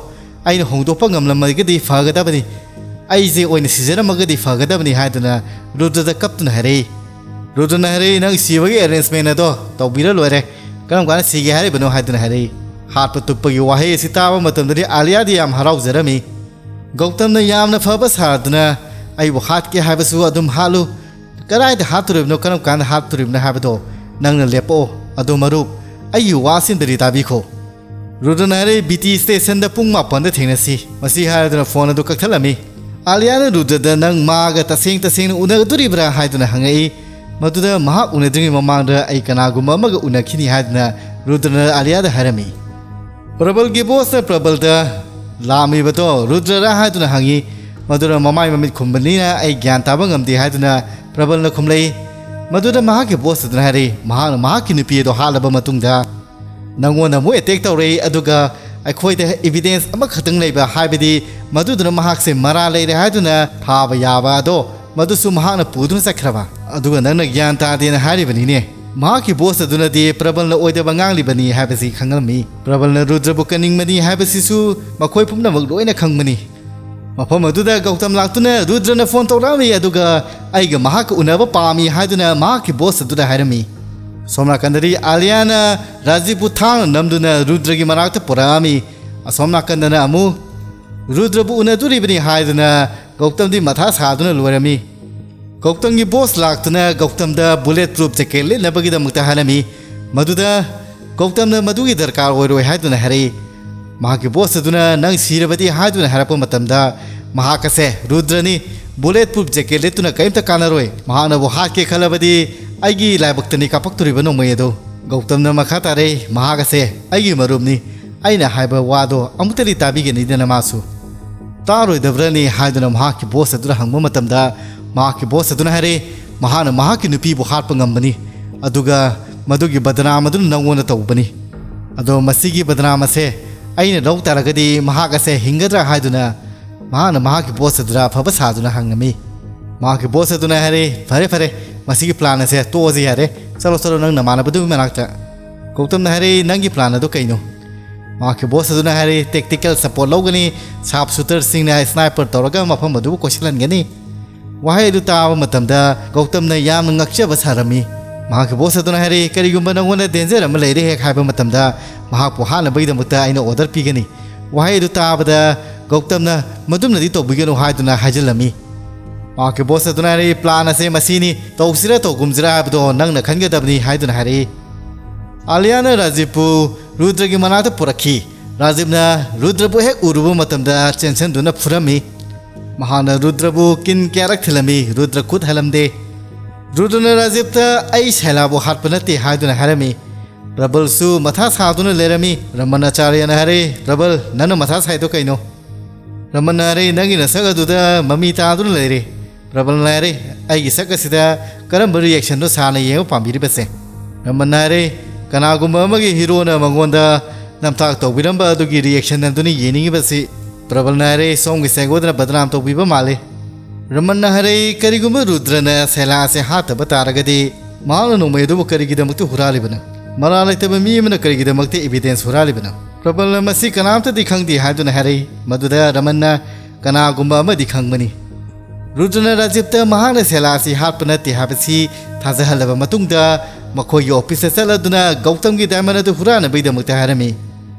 ꯑꯩꯅ ꯍꯣꯡꯗꯣꯛꯄ ꯉꯝꯂꯝꯃꯒꯗꯤ ꯐꯒꯗꯕꯅꯤ, ꯑꯩꯁꯦ ꯑꯣꯏꯅ ꯁꯤꯖꯔꯝꯃꯒꯗꯤ ꯐꯒꯗꯕꯅꯤ" ꯍꯥꯏꯗꯨꯅ ꯔꯨꯗ꯭ꯔꯗ ꯀꯞꯇꯨꯅ ꯍꯥꯏꯔꯛꯏ꯫ ꯔꯨꯗ꯭ꯔꯅ ꯍꯥꯏꯔꯛꯏ, "ꯅꯪ ꯁꯤꯕꯒꯤ ꯑꯦꯔꯦꯟꯖꯃꯦꯟ ꯑꯗꯣ ꯇꯧꯕꯤꯔ ꯂꯣꯏꯔꯦ, ꯀꯔꯝ ꯀꯥꯟꯗ ꯁꯤꯒꯦ ꯍꯥꯏꯔꯤꯕꯅꯣ?" ꯍꯥꯏꯗꯨꯅ ꯍꯥꯏꯔꯛꯏ꯫ ꯍꯥꯠꯄ ꯇꯨꯞꯄꯒꯤ ꯋꯥꯍꯩ ꯑꯁꯤ ꯇꯥꯕ ꯃꯇꯝꯗꯗꯤ ꯑꯥꯂꯤꯌꯥꯗꯤ ꯌꯥꯝ ꯍꯔꯥꯎꯖꯔꯝꯃꯤ꯫ ꯒꯧꯇꯝꯅ ꯌꯥꯝꯅ ꯐꯕ ꯁꯥꯗꯨꯅ, "ꯑꯩꯕꯨ ꯍꯥꯠꯀꯦ ꯍꯥꯏꯕꯁꯨ ꯑꯗꯨꯝ ꯍꯥꯠꯂꯨ, ꯀꯗꯥꯏꯗ ꯍꯥꯠꯇꯣꯔꯤꯕꯅꯣ, ꯀꯔꯝ ꯀꯥꯟꯗ ꯍꯥꯠꯇꯣꯔꯤꯕꯅꯣ ꯍꯥꯏꯕꯗꯣ ꯅꯪꯅ ꯂꯦꯞꯄꯛꯑꯣ꯫ ꯑꯗꯣ ꯃꯔꯨꯞ, ꯑꯩꯒꯤ ꯋꯥ ꯑꯁꯤꯃꯗꯤ ꯇꯥꯕꯤꯈꯣ꯫" ꯔꯨꯗ꯭ꯔꯅ ꯍꯥꯏꯔꯛꯏ, "ꯕꯤ ꯇꯤ ꯁ꯭ꯇꯦꯁꯟꯗ ꯄꯨꯡ ꯃꯥꯄꯟꯗ ꯊꯦꯡꯅꯁꯤ꯫" ꯃꯁꯤ ꯍꯥꯏꯔꯗꯨꯅ ꯐꯣꯟ ꯑꯗꯨ ꯀꯛꯊꯠꯂꯝꯃꯤ꯫ ꯑꯥꯂꯤꯌꯥꯅ ꯔꯨꯗ꯭ꯔꯗ, "ꯅꯪ ꯃꯥꯒ ꯇꯁꯦꯡ ꯇꯁꯦꯡꯅ ꯎꯅꯒꯗꯣꯔꯤꯕ꯭ꯔꯥ?" ꯍꯥꯏꯗꯨꯅ ꯍꯪꯉꯛꯏ꯫ ꯃꯗꯨꯗ ꯃꯍꯥꯛ ꯎꯅꯗ꯭ꯔꯤꯉꯩ ꯃꯃꯥꯡꯗ ꯑꯩ ꯀꯅꯥꯒꯨꯝꯕ ꯑꯃꯒ ꯎꯅꯈꯤꯅꯤ ꯍꯥꯏꯗꯨꯅ ꯔꯨꯗ꯭ꯔꯅ ꯑꯥꯂꯤꯌꯥꯗ ꯍꯥꯏꯔꯝꯃꯤ꯫ ꯄ꯭ꯔꯕꯜꯒꯤ ꯕꯣꯁꯅ ꯄ꯭ꯔꯕꯜꯗ, "ꯂꯥꯛꯂꯝꯃꯤꯕꯗꯣ ꯔꯨꯗ꯭ꯔꯔꯥ?" ꯍꯥꯏꯗꯨꯅ ꯍꯪꯉꯤ꯫ ꯃꯗꯨꯅ ꯃꯃꯥꯏ ꯃꯃꯤꯠ ꯈꯨꯝꯕꯅꯤꯅ ꯑꯩ ꯒ꯭ꯌꯥꯟ ꯇꯥꯕ ꯉꯝꯗꯦ ꯍꯥꯏꯗꯨꯅ ꯄ꯭ꯔꯕꯜꯅ ꯈꯨꯝꯂꯛꯏ꯫ ꯃꯗꯨꯗ ꯃꯍꯥꯛꯀꯤ ꯕꯣꯁ ꯑꯗꯨꯅ ꯍꯥꯏꯔꯛꯏ, "ꯃꯍꯥꯛꯅ ꯃꯍꯥꯛꯀꯤ ꯅꯨꯄꯤ ꯑꯗꯣ ꯍꯥꯠꯂꯕ ꯃꯇꯨꯡꯗ ꯅꯪꯉꯣꯟꯗ ꯑꯃꯨꯛ ꯑꯦꯇꯦꯛ ꯇꯧꯔꯛꯏ, ꯑꯗꯨꯒ ꯑꯩꯈꯣꯏꯗ ꯏꯕꯤꯗꯦꯟꯁ ꯑꯃꯈꯛꯇꯪ ꯂꯩꯕ, ꯍꯥꯏꯕꯗꯤ ꯃꯗꯨꯗꯨꯅ ꯃꯍꯥꯛꯁꯦ ꯃꯔꯥꯜ ꯂꯩꯔꯦ ꯍꯥꯏꯗꯨꯅ ꯐꯥꯕ ꯌꯥꯕ ꯑꯗꯣ ꯃꯗꯨꯁꯨ ꯃꯍꯥꯛꯅ ꯄꯨꯗꯨꯅ ꯆꯠꯈ꯭ꯔꯕ꯫ ꯑꯗꯨꯒ ꯅꯪꯅ ꯒ꯭ꯌꯥꯟ ꯇꯥꯗꯦꯅ ꯍꯥꯏꯔꯤꯕꯅꯤꯅꯦ꯫" ꯃꯍꯥꯛꯀꯤ ꯕꯣꯁ ꯑꯗꯨꯅꯗꯤ ꯄ꯭ꯔꯕꯜꯅ ꯑꯣꯏꯗꯕ ꯉꯥꯡꯂꯤꯕꯅꯤ ꯍꯥꯏꯕꯁꯤ ꯈꯪꯂꯝꯃꯤ꯫ ꯄ꯭ꯔꯕꯜꯅ ꯔꯨꯗ꯭ꯔꯕꯨ ꯀꯟꯅꯤꯡꯕꯅꯤ ꯍꯥꯏꯕꯁꯤꯁꯨ ꯃꯈꯣꯏ ꯄꯨꯝꯅꯃꯛ ꯂꯣꯏꯅ ꯈꯪꯕꯅꯤ꯫ ꯃꯐꯝ ꯑꯗꯨꯗ ꯒꯧꯇꯝ ꯂꯥꯛꯇꯨꯅ ꯔꯨꯗ꯭ꯔꯅ ꯐꯣꯟ ꯇꯧꯔꯛꯂꯝꯃꯤ, ꯑꯗꯨꯒ "ꯑꯩꯒ ꯃꯍꯥꯛꯀ ꯎꯅꯕ ꯄꯥꯝꯃꯤ" ꯍꯥꯏꯗꯨꯅ ꯃꯍꯥꯛꯀꯤ ꯕꯣꯁ ꯑꯗꯨꯗ ꯍꯥꯏꯔꯝꯃꯤ꯫ ꯁꯣꯝ ꯅꯥꯀꯟꯗꯗꯤ ꯑꯥꯂꯤꯌꯥꯅ ꯔꯥꯖꯤꯕꯄꯨ ꯊꯥꯡꯅ ꯅꯝꯗꯨꯅ ꯔꯨꯗ꯭ꯔꯒꯤ ꯃꯅꯥꯛꯇ ꯄꯨꯔꯛꯂꯝꯃꯤ꯫ ꯑꯁꯣꯝ ꯅꯥꯀꯟꯗꯅ ꯑꯃꯨꯛ ꯔꯨꯗ꯭ꯔꯕꯨ ꯎꯅꯗꯣꯔꯤꯕꯅꯤ ꯍꯥꯏꯗꯨꯅ ꯒꯧꯇꯝꯗꯤ ꯃꯊꯥ ꯁꯥꯗꯨꯅ ꯂꯣꯏꯔꯝꯃꯤ꯫ ꯒꯧꯇꯝꯒꯤ ꯕꯣꯁ ꯂꯥꯛꯇꯨꯅ ꯒꯧꯇꯝꯗ ꯕꯨꯂꯦꯠ ꯄ꯭ꯔꯨꯐ ꯖꯦꯀꯦꯠ ꯂꯤꯠꯅꯕꯒꯤꯗꯃꯛꯇ ꯍꯥꯏꯔꯝꯃꯤ꯫ ꯃꯗꯨꯗ ꯒꯧꯇꯝꯅ ꯃꯗꯨꯒꯤ ꯗꯔꯀꯥꯔ ꯑꯣꯏꯔꯣꯏ ꯍꯥꯏꯗꯨꯅ ꯍꯥꯏꯔꯛꯏ꯫ ꯃꯍꯥꯛꯀꯤ ꯕꯣꯁ ꯑꯗꯨꯅ "ꯅꯪ ꯁꯤꯔꯕꯗꯤ" ꯍꯥꯏꯗꯨꯅ ꯍꯥꯏꯔꯛꯄ ꯃꯇꯝꯗ, ꯃꯍꯥꯛ ꯑꯁꯦ "ꯔꯨꯗ꯭ꯔꯅꯤ, ꯕꯨꯂꯦꯠ ꯄ꯭ꯔꯨꯐ ꯖꯦꯀꯦꯠ ꯂꯤꯠꯇꯨꯅ ꯀꯔꯤꯝꯇ ꯀꯥꯟꯅꯔꯣꯏ, ꯃꯍꯥꯛꯅꯕꯨ ꯍꯥꯠꯀꯦ ꯈꯜꯂꯕꯗꯤ ꯑꯩꯒꯤ ꯂꯥꯏꯕꯛꯇꯅꯤ ꯀꯥꯞꯄꯛꯇꯣꯔꯤꯕ ꯅꯣꯡꯃꯩ ꯑꯗꯣ"꯫ ꯒꯧꯇꯝꯅ ꯃꯈꯥ ꯇꯥꯔꯛꯏ, "ꯃꯍꯥꯛ ꯑꯁꯦ ꯑꯩꯒꯤ ꯃꯔꯨꯞꯅꯤ, ꯑꯩꯅ ꯍꯥꯏꯕ ꯋꯥꯗꯣ ꯑꯃꯨꯛꯇꯗꯤ ꯇꯥꯕꯤꯒꯅꯤꯗꯅ ꯃꯥꯁꯨ꯫ ꯇꯥꯔꯣꯏꯗꯕ꯭ꯔꯅꯤ?" ꯍꯥꯏꯗꯨꯅ ꯃꯍꯥꯛꯀꯤ ꯕꯣꯁ ꯑꯗꯨꯗ ꯍꯪꯕ ꯃꯇꯝꯗ, ꯃꯍꯥꯛꯀꯤ ꯕꯣꯁ ꯑꯗꯨꯅ ꯍꯥꯏꯔꯛꯏ, "ꯃꯍꯥꯛꯅ ꯃꯍꯥꯛꯀꯤ ꯅꯨꯄꯤꯕꯨ ꯍꯥꯠꯄ ꯉꯝꯕꯅꯤ, ꯑꯗꯨꯒ ꯃꯗꯨꯒꯤ ꯕꯗꯅꯥꯝ ꯑꯗꯨꯅ ꯅꯪꯉꯣꯟꯗ ꯇꯧꯕꯅꯤ꯫ ꯑꯗꯣ ꯃꯁꯤꯒꯤ ꯕꯗꯅꯥꯝ ꯑꯁꯦ ꯑꯩꯅ ꯂꯧ ꯇꯥꯔꯒꯗꯤ ꯃꯍꯥꯛ ꯑꯁꯦ ꯍꯤꯡꯒꯗ꯭ꯔꯥ?" ꯍꯥꯏꯗꯨꯅ ꯃꯍꯥꯛꯅ ꯃꯍꯥꯛꯀꯤ ꯕꯣꯁ ꯑꯗꯨꯗ ꯑꯐꯕ ꯁꯥꯗꯨꯅ ꯍꯪꯂꯝꯃꯤ꯫ ꯃꯍꯥꯛꯀꯤ ꯕꯣꯁ ꯑꯗꯨꯅ ꯍꯥꯏꯔꯛꯏ, "ꯐꯔꯦ, ꯐꯔꯦ, ꯃꯁꯤꯒꯤ ꯄ꯭ꯂꯥꯟ ꯑꯁꯦ ꯇꯣꯛꯑꯁꯤ ꯌꯥꯔꯦ꯫ ꯆꯠꯂꯣ, ꯆꯠꯂꯣ, ꯅꯪ ꯅꯃꯥꯟꯅꯕꯗꯨꯒꯤ ꯃꯅꯥꯛꯇ"꯫ ꯒꯧꯇꯝꯅ ꯍꯥꯏꯔꯛꯏ, "ꯅꯪꯒꯤ ꯄ꯭ꯂꯥꯟ ꯑꯗꯨ ꯀꯩꯅꯣ?" ꯃꯍꯥꯛꯀꯤ ꯕꯣꯁ ꯑꯗꯨꯅ ꯍꯥꯏꯔꯛꯏ, "ꯇꯦꯛꯇꯤꯀꯦꯜ ꯁꯄꯣꯔꯠ ꯂꯧꯒꯅꯤ, ꯁꯥꯔꯞ ꯁꯨꯇꯔꯁꯤꯡꯅ ꯁ꯭ꯅꯥꯏꯄꯔ ꯇꯧꯔꯒ ꯃꯐꯝ ꯑꯗꯨꯕꯨ ꯀꯣꯏꯁꯤꯜꯍꯟꯒꯅꯤ"꯫ ꯋꯥꯍꯩ ꯑꯗꯨ ꯇꯥꯕ ꯃꯇꯝꯗ ꯒꯧꯇꯝꯅ ꯌꯥꯝꯅ ꯉꯛꯆꯕ ꯁꯥꯔꯝꯃꯤ꯫ ꯃꯍꯥꯛꯀꯤ ꯕꯣꯁ ꯑꯗꯨꯅ ꯍꯥꯏꯔꯛꯏ, "ꯀꯔꯤꯒꯨꯝꯕ ꯅꯉꯣꯟꯗ ꯗꯦꯟꯖꯔ ꯑꯃ ꯂꯩꯔꯦ ꯍꯦꯛ ꯍꯥꯏꯕ ꯃꯇꯝꯗ ꯃꯍꯥꯛꯄꯨ ꯍꯥꯠꯅꯕꯒꯤꯗꯃꯛꯇ ꯑꯩꯅ ꯑꯣꯔꯗꯔ ꯄꯤꯒꯅꯤ"꯫ ꯋꯥꯍꯩ ꯑꯗꯨ ꯇꯥꯕꯗ ꯒꯧꯇꯝꯅ "ꯃꯗꯨꯝꯅꯗꯤ ꯇꯧꯕꯤꯒꯅꯨ" ꯍꯥꯏꯗꯨꯅ ꯍꯥꯏꯖꯤꯜꯂꯝꯃꯤ꯫ ꯃꯍꯥꯛꯀꯤ ꯕꯣꯁ ꯑꯗꯨꯅ ꯍꯥꯏꯔꯛꯏ, "ꯄ꯭ꯂꯥꯟ ꯑꯁꯦ ꯃꯁꯤꯅꯤ, ꯇꯧꯁꯤꯔꯥ ꯇꯧꯒꯨꯝꯁꯤꯔꯥ ꯍꯥꯏꯕꯗꯣ ꯅꯪꯅ ꯈꯟꯒꯗꯕꯅꯤ" ꯍꯥꯏꯗꯨꯅ ꯍꯥꯏꯔꯛꯏ꯫ ꯑꯥꯂꯤꯌꯥꯅ ꯔꯥꯖꯤꯕꯄꯨ ꯔꯨꯗ꯭ꯔꯒꯤ ꯃꯅꯥꯛꯇ ꯄꯨꯔꯛꯈꯤ꯫ ꯔꯥꯖꯤꯕꯅ ꯔꯨꯗ꯭ꯔꯕꯨ ꯍꯦꯛ ꯎꯔꯨꯕ ꯃꯇꯝꯗ ꯆꯦꯟꯁꯤꯟꯗꯨꯅ ꯐꯨꯔꯝꯃꯤ꯫ ꯃꯍꯥꯛꯅ ꯔꯨꯗ꯭ꯔꯕꯨ ꯀꯤꯟ ꯀꯌꯥꯔꯛ ꯊꯤꯜꯂꯝꯃꯤ, ꯔꯨꯗ꯭ꯔ ꯈꯨꯠ ꯍꯜꯂꯝꯗꯦ꯫ ꯔꯨꯗ꯭ꯔꯅ ꯔꯥꯖꯤꯕꯇ "ꯑꯩ ꯁꯦꯂꯥꯕꯨ ꯍꯥꯠꯄ ꯅꯠꯇꯦ" ꯍꯥꯏꯗꯨꯅ ꯍꯥꯏꯔꯝꯃꯤ꯫ ꯄ꯭ꯔꯕꯜꯁꯨ ꯃꯊꯥ ꯁꯥꯗꯨꯅ ꯂꯩꯔꯝꯃꯤ꯫ ꯔꯃꯟ ꯑꯆꯥꯔꯌꯅ ꯍꯥꯏꯔꯦ, "ꯄ꯭ꯔꯕꯜ, ꯅꯪꯅ ꯃꯊꯥ ꯁꯥꯏꯗꯣ ꯀꯩꯅꯣ?" ꯔꯃꯟꯅ ꯍꯥꯏꯔꯦ, "ꯅꯪꯒꯤ ꯅꯁꯛ ꯑꯗꯨꯗ ꯃꯃꯤ ꯇꯥꯗꯨꯅ ꯂꯩꯔꯦ"꯫ ꯄ꯭ꯔꯕꯜꯅ ꯍꯥꯏꯔꯦ, "ꯑꯩꯒꯤ ꯁꯛ ꯑꯁꯤꯗ ꯀꯔꯝꯕ ꯔꯤꯌꯦꯛꯁꯟꯅꯣ ꯁꯥꯔꯅ ꯌꯦꯡꯕ ꯄꯥꯝꯕꯤꯔꯤꯕꯁꯦ?" ꯔꯃꯟꯅ ꯍꯥꯏꯔꯦ, "ꯀꯅꯥꯒꯨꯝꯕ ꯑꯃꯒꯤ ꯍꯤꯔꯣꯅ ꯃꯉꯣꯟꯗ ꯅꯝꯊꯥꯛ ꯇꯧꯕꯤꯔꯝꯕ ꯑꯗꯨꯒꯤ ꯔꯤꯌꯦꯛꯁꯟ ꯑꯗꯨꯅꯤ ꯌꯦꯡꯅꯤꯡꯉꯤꯕꯁꯤ"꯫ ꯄ꯭ꯔꯕꯜꯅ ꯍꯥꯏꯔꯦ, "ꯁꯣꯝꯒꯤ ꯁꯦꯒꯣꯗꯅ ꯕꯗꯅꯥꯝ ꯇꯧꯕꯤꯕ ꯃꯥꯜꯂꯤ"꯫ ꯔꯃꯟꯅ ꯍꯥꯏꯔꯛꯏ, "ꯀꯔꯤꯒꯨꯝꯕ ꯔꯨꯗ꯭ꯔꯅ ꯁꯦꯂꯥ ꯑꯁꯤ ꯍꯥꯠꯇꯕ ꯇꯥꯔꯒꯗꯤ, ꯃꯍꯥꯛꯅ ꯅꯣꯡꯃꯩ ꯑꯗꯨꯕꯨ ꯀꯔꯤꯒꯤꯗꯃꯛꯇ ꯍꯨꯔꯥꯜꯂꯤꯕꯅꯣ? ꯃꯔꯥꯜ ꯂꯩꯇꯕ ꯃꯤ ꯑꯃꯅ ꯀꯔꯤꯒꯤꯗꯃꯛꯇ ꯏꯕꯤꯗꯦꯟꯁ ꯍꯨꯔꯥꯜꯂꯤꯕꯅꯣ?" ꯄ꯭ꯔꯕꯜꯅ "ꯃꯁꯤ ꯀꯅꯥꯝꯇꯗꯤ ꯈꯪꯗꯦ" ꯍꯥꯏꯗꯨꯅ ꯍꯥꯏꯔꯛꯏ꯫ ꯃꯗꯨꯗ ꯔꯃꯟꯅ, "ꯀꯅꯥꯒꯨꯝꯕ ꯑꯃꯗꯤ ꯈꯪꯕꯅꯤ"꯫ ꯔꯨꯗ꯭ꯔꯅ ꯔꯥꯖꯤꯕꯇ ꯃꯍꯥꯛꯅ ꯁꯦꯂꯥ ꯑꯁꯤ ꯍꯥꯠꯄ ꯅꯠꯇꯦ ꯍꯥꯏꯕꯁꯤ ꯊꯥꯖꯍꯜꯂꯕ ꯃꯇꯨꯡꯗ, ꯃꯈꯣꯏꯒꯤ ꯑꯣꯐꯤꯁꯇ ꯆꯠꯂꯗꯨꯅ ꯒꯧꯇꯝꯒꯤ ꯗꯥꯏꯃꯟ ꯑꯗꯨ ꯍꯨꯔꯥꯟꯅꯕꯒꯤꯗꯃꯛꯇ ꯍꯥꯏꯔꯝꯃꯤ꯫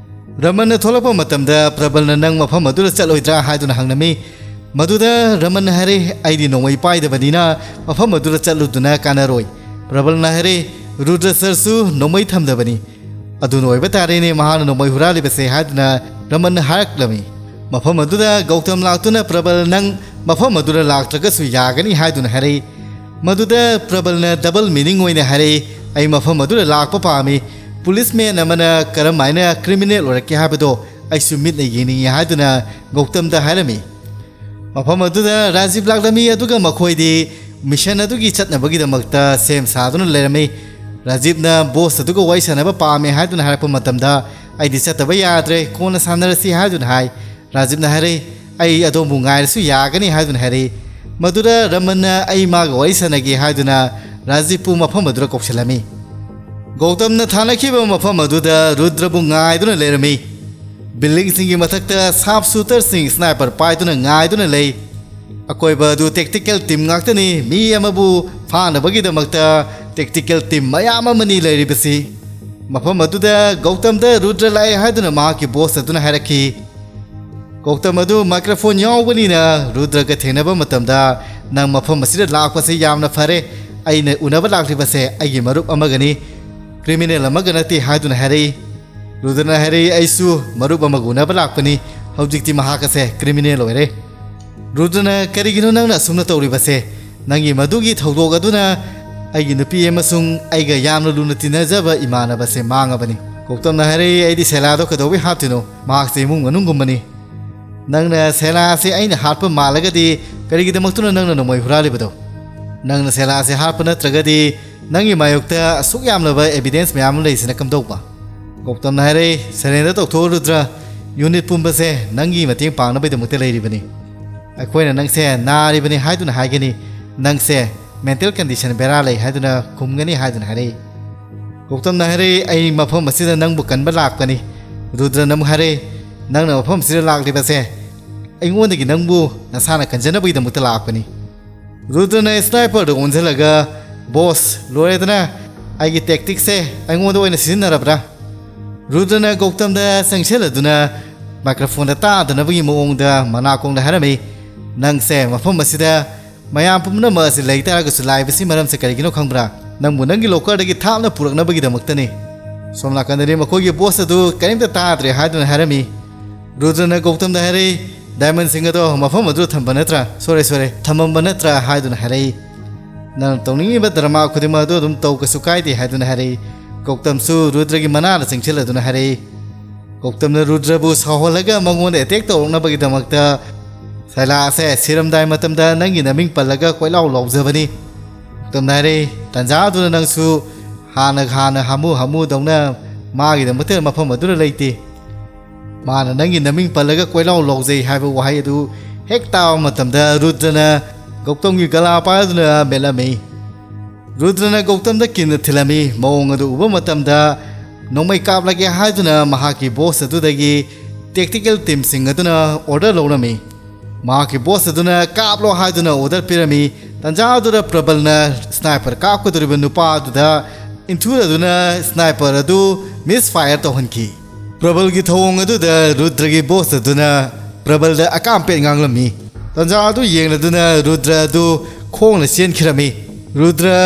ꯔꯃꯟꯅ ꯊꯣꯛꯂꯛꯄ ꯃꯇꯝꯗ ꯄ꯭ꯔꯕꯜꯅ "ꯅꯪ ꯃꯐꯝ ꯑꯗꯨꯗ ꯆꯠꯂꯣꯏꯗ꯭ꯔꯥ?" ꯍꯥꯏꯗꯨꯅ ꯍꯪꯂꯝꯃꯤ꯫ ꯃꯗꯨꯗ ꯔꯃꯟꯅ ꯍꯥꯏꯔꯦ, "ꯑꯩꯗꯤ ꯅꯣꯡꯃꯩ ꯄꯥꯏꯗꯕꯅꯤꯅ ꯃꯐꯝ ꯑꯗꯨꯗ ꯆꯠꯂꯨꯗꯨꯅ ꯀꯥꯟꯅꯔꯣꯏ"꯫ ꯄ꯭ꯔꯕꯜꯅ ꯍꯥꯏꯔꯦ, "ꯔꯨꯗ꯭ꯔ ꯁꯔꯁꯨ ꯅꯣꯡꯃꯩ ꯊꯝꯗꯕꯅꯤ"꯫ "ꯑꯗꯨꯅ ꯑꯣꯏꯕ ꯇꯥꯔꯦꯅꯦ ꯃꯍꯥꯛꯅ ꯅꯣꯡꯃꯩ ꯍꯨꯔꯥꯜꯂꯤꯕꯁꯦ" ꯍꯥꯏꯗꯨꯅ ꯔꯃꯟꯅ ꯍꯥꯏꯔꯛꯂꯝꯃꯤ꯫ ꯃꯐꯝ ꯑꯗꯨꯗ ꯒꯧꯇꯝ ꯂꯥꯛꯇꯨꯅ "ꯄ꯭ꯔꯕꯜ, ꯅꯪ ꯃꯐꯝ ꯑꯗꯨꯗ ꯂꯥꯛꯇ꯭ꯔꯒꯁꯨ ꯌꯥꯒꯅꯤ" ꯍꯥꯏꯗꯨꯅ ꯍꯥꯏꯔꯛꯏ꯫ ꯃꯗꯨꯗ ꯄ꯭ꯔꯕꯜꯅ ꯗꯕꯜ ꯃꯤꯅꯤꯡ ꯑꯣꯏꯅ ꯍꯥꯏꯔꯛꯏ, "ꯑꯩ ꯃꯐꯝ ꯑꯗꯨꯗ ꯂꯥꯛꯄ ꯄꯥꯝꯃꯤ꯫ ꯄꯨꯂꯤꯁꯃꯦꯟ ꯑꯃꯅ ꯀꯔꯝꯍꯥꯏꯅ ꯀ꯭ꯔꯤꯃꯤꯅꯦꯜ ꯑꯣꯏꯔꯛꯀꯦ ꯍꯥꯏꯕꯗꯣ ꯑꯩꯁꯨ ꯃꯤꯠꯅ ꯌꯦꯡꯅꯤꯡꯏ" ꯍꯥꯏꯗꯨꯅ ꯒꯧꯇꯝꯗ ꯍꯥꯏꯔꯝꯃꯤ꯫ ꯃꯐꯝ ꯑꯗꯨꯗ ꯔꯥꯖꯤꯕ ꯂꯥꯛꯂꯝꯃꯤ, ꯑꯗꯨꯒ ꯃꯈꯣꯏꯗꯤ ꯃꯤꯁꯟ ꯑꯗꯨꯒꯤ ꯆꯠꯅꯕꯒꯤꯗꯃꯛꯇ ꯁꯦꯝ ꯁꯥꯗꯨꯅ ꯂꯩꯔꯝꯃꯤ꯫ ꯔꯥꯖꯤꯕꯅ ꯕꯣꯁ ꯑꯗꯨꯒ ꯋꯥꯔꯤ ꯁꯥꯟꯅꯕ ꯄꯥꯝꯃꯦ ꯍꯥꯏꯗꯨꯅ ꯍꯥꯏꯔꯛꯄ ꯃꯇꯝꯗ, "ꯑꯩꯗꯤ ꯆꯠꯇꯕ ꯌꯥꯗ꯭ꯔꯦ, ꯀꯣꯟꯅ ꯁꯥꯟꯅꯔꯁꯤ" ꯍꯥꯏꯗꯨꯅ ꯍꯥꯏ꯫ ꯔꯥꯖꯤꯕꯅ ꯍꯥꯏꯔꯛꯏ, "ꯑꯩ ꯑꯗꯣꯝꯕꯨ ꯉꯥꯏꯔꯁꯨ ꯌꯥꯒꯅꯤ" ꯍꯥꯏꯗꯨꯅ ꯍꯥꯏꯔꯛꯏ꯫ ꯃꯗꯨꯗ ꯔꯃꯟꯅ "ꯑꯩ ꯃꯥꯒ ꯋꯥꯔꯤ ꯁꯥꯟꯅꯒꯦ" ꯍꯥꯏꯗꯨꯅ ꯔꯥꯖꯤꯕꯄꯨ ꯃꯐꯝ ꯑꯗꯨꯗ ꯀꯧꯁꯤꯜꯂꯝꯃꯤ꯫ ꯒꯧꯇꯝꯅ ꯊꯥꯅꯈꯤꯕ ꯃꯐꯝ ꯑꯗꯨꯗ ꯔꯨꯗ꯭ꯔꯕꯨ ꯉꯥꯏꯗꯨꯅ ꯂꯩꯔꯝꯃꯤ꯫ ꯕꯤꯜꯗꯤꯡꯁꯤꯡꯒꯤ ꯃꯊꯛꯇ ꯁꯥꯔꯞ ꯁꯨꯇꯔꯁꯤꯡ ꯁ꯭ꯅꯥꯏꯄꯔ ꯄꯥꯏꯗꯨꯅ ꯉꯥꯏꯗꯨꯅ ꯂꯩ꯫ ꯑꯀꯣꯏꯕ ꯑꯗꯨ ꯇꯦꯛꯇꯤꯀꯦꯜ ꯇꯤꯝ ꯉꯥꯛꯇꯅꯤ, ꯃꯤ ꯑꯃꯕꯨ ꯐꯥꯅꯕꯒꯤꯗꯃꯛꯇ ꯇꯦꯛꯇꯤꯀꯦꯜ ꯇꯤꯝ ꯃꯌꯥꯝ ꯑꯃꯅꯤ ꯂꯩꯔꯤꯕꯁꯤ꯫ ꯃꯐꯝ ꯑꯗꯨꯗ ꯒꯧꯇꯝꯗ ꯔꯨꯗ꯭ꯔ ꯂꯥꯛꯑꯦ ꯍꯥꯏꯗꯨꯅ ꯃꯍꯥꯛꯀꯤ ꯕꯣꯁ ꯑꯗꯨꯅ ꯍꯥꯏꯔꯛꯈꯤ꯫ ꯒꯧꯇꯝ ꯑꯗꯨ ꯃꯥꯏꯀ꯭ꯔꯣꯐꯣꯟ ꯌꯥꯎꯕꯅꯤꯅ ꯔꯨꯗ꯭ꯔꯒ ꯊꯦꯡꯅꯕ ꯃꯇꯝꯗ, "ꯅꯪ ꯃꯐꯝ ꯑꯁꯤꯗ ꯂꯥꯛꯄꯁꯤ ꯌꯥꯝꯅ ꯐꯔꯦ꯫ ꯑꯩꯅ ꯎꯅꯕ ꯂꯥꯛꯂꯤꯕꯁꯦ ꯑꯩꯒꯤ ꯃꯔꯨꯞ ꯑꯃꯒꯅꯤ, ꯀ꯭ꯔꯤꯃꯤꯅꯦꯜ ꯑꯃꯒ ꯅꯠꯇꯦ" ꯍꯥꯏꯗꯨꯅ ꯍꯥꯏꯔꯛꯏ꯫ ꯔꯨꯗ꯭ꯔꯅ ꯍꯥꯏꯔꯛꯏ, "ꯑꯩꯁꯨ ꯃꯔꯨꯞ ꯑꯃꯒ ꯎꯅꯕ ꯂꯥꯛꯄꯅꯤ꯫ ꯍꯧꯖꯤꯛꯇꯤ ꯃꯍꯥꯛ ꯑꯁꯦ ꯀ꯭ꯔꯤꯃꯤꯅꯦꯜ ꯑꯣꯏꯔꯦ"꯫ ꯔꯨꯗ꯭ꯔꯅ, "ꯀꯔꯤꯒꯤꯅꯣ ꯅꯪꯅ ꯑꯁꯨꯝꯅ ꯇꯧꯔꯤꯕꯁꯦ? ꯅꯪꯒꯤ ꯃꯗꯨꯒꯤ ꯊꯧꯗꯣꯛ ꯑꯗꯨꯅ ꯑꯩꯒꯤ ꯅꯨꯄꯤ ꯑꯃꯁꯨꯡ ꯑꯩꯒ ꯌꯥꯝꯅ ꯂꯨꯅ ꯇꯤꯟꯅꯖꯕ ꯏꯃꯥꯟꯅꯕꯁꯦ ꯃꯥꯡꯉꯕꯅꯤ"꯫ ꯒꯧꯇꯝꯅ ꯍꯥꯏꯔꯛꯏ, "ꯑꯩꯗꯤ ꯁꯦꯂꯥꯗꯣ ꯀꯩꯗꯧꯕꯩ ꯍꯥꯠꯇꯣꯏꯅꯣ? ꯃꯍꯥꯛꯁꯦ ꯏꯃꯨꯡ ꯃꯅꯨꯡꯒꯨꯝꯕꯅꯤ꯫ ꯅꯪꯅ ꯁꯦꯂꯥꯁꯦ ꯑꯩꯅ ꯍꯥꯠꯄ ꯃꯥꯜꯂꯒꯗꯤ ꯀꯔꯤꯒꯤꯗꯃꯛꯇꯅꯣ ꯅꯪꯅ ꯅꯣꯡꯃꯩ ꯍꯨꯔꯥꯜꯂꯤꯕꯗꯣ? ꯅꯪꯅ ꯁꯦꯂꯥꯁꯦ ꯍꯥꯠꯄ ꯅꯠꯇ꯭ꯔꯒꯗꯤ ꯅꯪꯒꯤ ꯃꯥꯌꯣꯛꯇ ꯑꯁꯨꯛ ꯌꯥꯝꯂꯕ ꯑꯦꯚꯤꯗꯦꯟꯁ ꯃꯌꯥꯝ ꯑꯃ ꯂꯩꯔꯤꯁꯤꯅ ꯀꯝꯗꯧꯕ?" ꯒꯧꯇꯝꯅ ꯍꯥꯏꯔꯛꯏ, "ꯁꯔꯦꯟꯗꯔ ꯇꯧꯊꯣꯛꯑꯣ ꯔꯨꯗ꯭ꯔ, ꯌꯨꯅꯤꯠ ꯄꯨꯝꯕꯁꯦ ꯅꯪꯒꯤ ꯃꯇꯦꯡ ꯄꯥꯡꯅꯕꯒꯤꯗꯃꯛꯇ ꯂꯩꯔꯤꯕꯅꯤ꯫ ꯑꯩꯈꯣꯏꯅ ꯅꯪꯁꯦ ꯅꯥꯔꯤꯕꯅꯤ ꯍꯥꯏꯗꯨꯅ ꯍꯥꯏꯒꯅꯤ, ꯅꯪꯁꯦ ꯃꯦꯟꯇꯦꯜ ꯀꯟꯗꯤꯁꯟ ꯕꯦꯔꯥ ꯂꯩ ꯍꯥꯏꯗꯨꯅ ꯈꯨꯝꯒꯅꯤ" ꯍꯥꯏꯗꯨꯅ ꯍꯥꯏꯔꯛꯏ꯫ ꯒꯧꯇꯝꯅ ꯍꯥꯏꯔꯛꯏ, "ꯑꯩ ꯃꯐꯝ ꯑꯁꯤꯗ ꯅꯪꯕꯨ ꯀꯟꯕ ꯂꯥꯛꯄꯅꯤ"꯫ ꯔꯨꯗ꯭ꯔꯅ ꯑꯃꯨꯛ ꯍꯥꯏꯔꯛꯏ, "ꯅꯪꯅ ꯃꯐꯝ ꯑꯁꯤꯗ ꯂꯥꯛꯂꯤꯕꯁꯦ ꯑꯩꯉꯣꯟꯗꯒꯤ ꯅꯪꯕꯨ ꯅꯁꯥꯅ ꯀꯟꯖꯅꯕꯒꯤꯗꯃꯛꯇ ꯂꯥꯛꯄꯅꯤ"꯫ ꯔꯨꯗ꯭ꯔꯅ ꯁ꯭ꯅꯥꯏꯄꯔꯗ ꯑꯣꯟꯁꯤꯜꯂꯒ, "ꯕꯣꯁ, ꯂꯣꯏꯔꯦꯗꯅ, ꯑꯩꯒꯤ ꯇꯦꯛꯇꯤꯛꯁꯦ ꯑꯩꯉꯣꯟꯗ ꯑꯣꯏꯅ ꯁꯤꯖꯤꯟꯅꯔꯕ꯭ꯔꯥ?" ꯔꯨꯗ꯭ꯔꯅ ꯒꯧꯇꯝꯗ ꯆꯪꯁꯤꯜꯂꯗꯨꯅ ꯃꯥꯏꯀ꯭ꯔꯣꯐꯣꯟꯗ ꯇꯥꯗꯅꯕꯒꯤ ꯃꯑꯣꯡꯗ ꯃꯅꯥꯀꯣꯡꯗ ꯍꯥꯏꯔꯝꯃꯤ, "ꯅꯪꯁꯦ ꯃꯐꯝ ꯑꯁꯤꯗ ꯃꯌꯥꯝ ꯄꯨꯝꯅꯃꯛ ꯑꯁꯤ ꯂꯩ ꯇꯥꯔꯒꯁꯨ ꯂꯥꯛꯏꯕꯁꯤ ꯃꯔꯝꯁꯦ ꯀꯔꯤꯒꯤꯅꯣ ꯈꯪꯕ꯭ꯔꯥ? ꯅꯪꯕꯨ ꯅꯪꯒꯤ ꯂꯣꯀꯔꯗꯒꯤ ꯊꯥꯞꯅ ꯄꯨꯔꯛꯅꯕꯒꯤꯗꯃꯛꯇꯅꯤ"꯫ ꯁꯣꯝ ꯅꯥꯀꯟꯗꯗꯤ ꯃꯈꯣꯏꯒꯤ ꯕꯣꯁ ꯑꯗꯨ ꯀꯔꯤꯝꯇ ꯇꯥꯗ꯭ꯔꯦ ꯍꯥꯏꯗꯨꯅ ꯍꯥꯏꯔꯝꯃꯤ꯫ ꯔꯨꯗ꯭ꯔꯅ ꯒꯧꯇꯝꯗ ꯍꯥꯏꯔꯛꯏ, "ꯗꯥꯏꯃꯟꯁꯤꯡ ꯑꯗꯣ ꯃꯐꯝ ꯑꯗꯨꯗ ꯊꯝꯕ ꯅꯠꯇ꯭ꯔꯥ? ꯁꯣꯔꯦ, ꯁꯣꯔꯦ, ꯊꯝꯃꯝꯕ ꯅꯠꯇ꯭ꯔꯥ?" ꯍꯥꯏꯗꯨꯅ ꯍꯥꯏꯔꯛꯏ꯫ "ꯅꯪꯅ ꯇꯧꯅꯤꯡꯉꯤꯕ ꯗ꯭ꯔꯃꯥ ꯈꯨꯗꯤꯡꯃꯛ ꯑꯗꯨ ꯑꯗꯨꯝ ꯇꯧ, ꯀꯩꯁꯨ ꯀꯥꯏꯗꯦ," ꯍꯥꯏꯗꯨꯅ ꯍꯥꯏꯔꯛꯏ꯫ ꯒꯧꯇꯝꯁꯨ ꯔꯨꯗ꯭ꯔꯒꯤ ꯃꯅꯥꯗ ꯆꯪꯁꯤꯜꯂꯗꯨꯅ ꯍꯥꯏꯔꯛꯏ꯫ ꯒꯧꯇꯝꯅ ꯔꯨꯗ꯭ꯔꯕꯨ ꯁꯥꯎꯍꯜꯂꯒ ꯃꯉꯣꯟꯗ ꯑꯦꯇꯦꯛ ꯇꯧꯔꯛꯅꯕꯒꯤꯗꯃꯛꯇ, "ꯁꯥꯏꯂꯥ ꯑꯁꯦ ꯁꯤꯔꯝꯗꯥꯏ ꯃꯇꯝꯗ ꯅꯪꯒꯤ ꯅꯃꯤꯡ ꯄꯜꯂꯒ ꯀꯣꯏꯂꯥꯎ ꯂꯥꯎꯖꯕꯅꯤ꯫ ꯒꯧꯇꯝꯅ ꯍꯥꯏꯔꯛꯏ, ꯇꯟꯖꯥ ꯑꯗꯨꯅ ꯅꯪꯁꯨ ꯍꯥꯟꯅ, ꯍꯥꯟꯅ ꯍꯥꯃꯨ ꯍꯥꯃꯨꯗꯧꯅ ꯃꯥꯒꯤꯗꯃꯛꯇ ꯃꯐꯝ ꯑꯗꯨꯗ ꯂꯩꯇꯦ꯫ ꯃꯥꯅ ꯅꯪꯒꯤ ꯅꯃꯤꯡ ꯄꯜꯂꯒ ꯀꯣꯏꯂꯥꯎ ꯂꯥꯎꯖꯩ" ꯍꯥꯏꯕ ꯋꯥꯍꯩ ꯑꯗꯨ ꯍꯦꯛ ꯇꯥꯕ ꯃꯇꯝꯗ ꯔꯨꯗ꯭ꯔꯅ ꯒꯧꯇꯝꯒꯤ ꯒꯂꯥ ꯄꯥꯏꯗꯨꯅ ꯃꯦꯠꯂꯝꯃꯤ꯫ ꯔꯨꯗ꯭ꯔꯅ ꯒꯧꯇꯝꯗ ꯀꯤꯟꯅ ꯊꯤꯜꯂꯝꯃꯤ꯫ ꯃꯑꯣꯡ ꯑꯗꯨ ꯎꯕ ꯃꯇꯝꯗ ꯅꯣꯡꯃꯩ ꯀꯥꯞꯂꯒꯦ ꯍꯥꯏꯗꯨꯅ ꯃꯍꯥꯛꯀꯤ ꯕꯣꯁ ꯑꯗꯨꯗꯒꯤ ꯇꯦꯛꯇꯤꯀꯦꯜ ꯇꯤꯝꯁꯤꯡ ꯑꯗꯨꯅ ꯑꯣꯔꯗꯔ ꯂꯧꯔꯝꯃꯤ꯫ ꯃꯍꯥꯛꯀꯤ ꯕꯣꯁ ꯑꯗꯨꯅ ꯀꯥꯞꯂꯣ ꯍꯥꯏꯗꯨꯅ ꯑꯣꯔꯗꯔ ꯄꯤꯔꯝꯃꯤ꯫ ꯇꯟꯖꯥ ꯑꯗꯨꯗ ꯄ꯭ꯔꯕꯜꯅ ꯁ꯭ꯅꯥꯏꯄꯔ ꯀꯥꯞꯀꯗꯧꯔꯤꯕ ꯅꯨꯄꯥ ꯑꯗꯨꯗ ꯏꯟꯊꯨꯔꯗꯨꯅ ꯁ꯭ꯅꯥꯏꯄꯔ ꯑꯗꯨ ꯃꯤꯁ ꯐꯥꯌꯔ ꯇꯧꯍꯟꯈꯤ꯫ ꯄ꯭ꯔꯕꯜꯒꯤ ꯊꯧꯑꯣꯡ ꯑꯗꯨꯗ ꯔꯨꯗ꯭ꯔꯒꯤ ꯕꯣꯁ ꯑꯗꯨꯅ ꯄ꯭ꯔꯕꯜꯗ ꯑꯀꯥꯝꯄꯦꯠ ꯉꯥꯡꯂꯝꯃꯤ꯫ ꯇꯟꯖꯥ ꯑꯗꯨ ꯌꯦꯡꯂꯗꯨꯅ ꯔꯨꯗ꯭ꯔ ꯑꯗꯨ ꯈꯣꯡꯅ ꯆꯦꯟꯈꯤꯔꯝꯃꯤ꯫ ꯔꯨꯗ꯭ꯔ